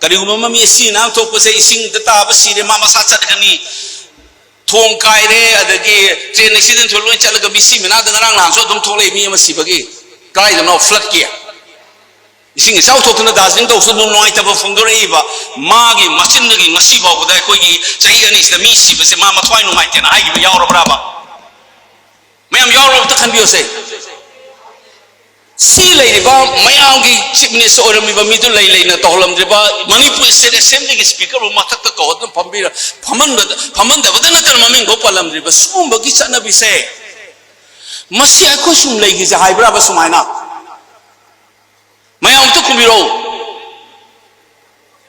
ꯀꯔꯤꯒꯨꯝꯕ ꯑꯃ ꯃꯤ ꯑꯁꯤ ꯑꯅꯥ ꯊꯣꯛꯄꯁꯦ ꯏꯁꯤꯡꯗ ꯇꯥꯕ ꯁꯤꯔꯦ, ꯃꯥ ꯃꯁꯥ ꯆꯠꯀꯅꯤ, ꯊꯣꯡ ꯀꯥꯏꯔꯦ, ꯑꯗꯒꯤ train accident ꯊꯣꯛꯑ ꯂꯣꯏ ꯆꯠꯂꯒ ꯃꯤ ꯁꯤ ꯃꯅꯥꯗ ꯉꯔꯥꯡ ꯅꯍꯥꯟꯁꯨ ꯑꯗꯨꯝ ꯊꯣꯛꯂꯛꯏ ꯃꯤ ꯑꯃ ꯁꯤꯕꯒꯤ꯫ ꯀꯗꯥꯏꯗꯅꯣ floodꯀꯤ? ꯏꯁꯤꯡ ꯏꯆꯥꯎ ꯊꯣꯛꯇꯨꯅ ꯗꯥꯔꯖꯤꯂꯤꯡ ꯇꯧꯁꯨ ꯑꯗꯨꯝ ꯅꯨꯡꯉꯥꯏꯇꯕ ꯐꯣꯡꯗꯣꯔꯛꯏꯕ꯫ ꯃꯥꯒꯤ ꯃꯆꯤꯟꯗꯒꯤ ꯉꯁꯤ ꯐꯥꯎꯕꯗ ꯑꯩꯈꯣꯏꯒꯤ ꯆꯍꯤ ꯑꯅꯤꯁꯤꯗ ꯃꯤ ꯁꯤꯕꯁꯦ ꯃꯥ ꯃꯊ꯭ꯋꯥꯏ ꯅꯨꯡꯉꯥꯏꯇꯦꯅ ꯍꯥꯏꯈꯤꯕ ꯌꯥꯎꯔꯕ꯭ꯔꯕ? ꯃꯌꯥꯝ ꯌꯥꯎꯔꯕ ꯑꯝꯇ ꯈꯟꯕꯤꯌꯨꯁꯦ꯫ ꯁꯤ ꯂꯩꯔꯤꯕ ꯃꯌꯥꯝꯒꯤ Chief Minister ꯑꯣꯏꯔꯝꯃꯤꯕ ꯃꯤꯗꯨ ꯂꯩ ꯂꯩꯅ ꯇꯧꯍꯜꯂꯝꯗ꯭ꯔꯤꯕ, ꯃꯅꯤꯄꯨꯔ State Assemblyꯒꯤ Speakerꯕꯨ ꯃꯊꯛꯇ ꯀꯧꯍꯟꯗꯨꯅ ꯐꯝꯕꯤꯔ-, ꯐꯝꯍꯟꯕꯗ-, ꯐꯝꯍꯟꯗꯕꯗ ꯅꯠꯇꯅ ꯃꯃꯤꯡꯐꯥꯎ ꯄꯜꯂꯝꯗ꯭ꯔꯤꯕ ꯁꯤꯒꯨꯝꯕꯒꯤ ꯆꯠꯅꯕꯤꯁꯦ, ꯃꯁꯤ ꯑꯩꯈꯣꯏ ꯁꯨꯝ ꯂꯩꯈꯤꯁꯦ ꯍꯥꯏꯕ꯭ꯔꯕ ꯁꯨꯃꯥꯏꯅ? ꯃꯌꯥꯝ ꯑꯝꯇ ꯈꯨꯝꯕꯤꯔꯛꯎ꯫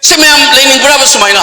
ꯁꯤ ꯃꯌꯥꯝ ꯂꯩꯅꯤꯡꯕ꯭ꯔꯕ ꯁꯨꯃꯥꯏꯅ?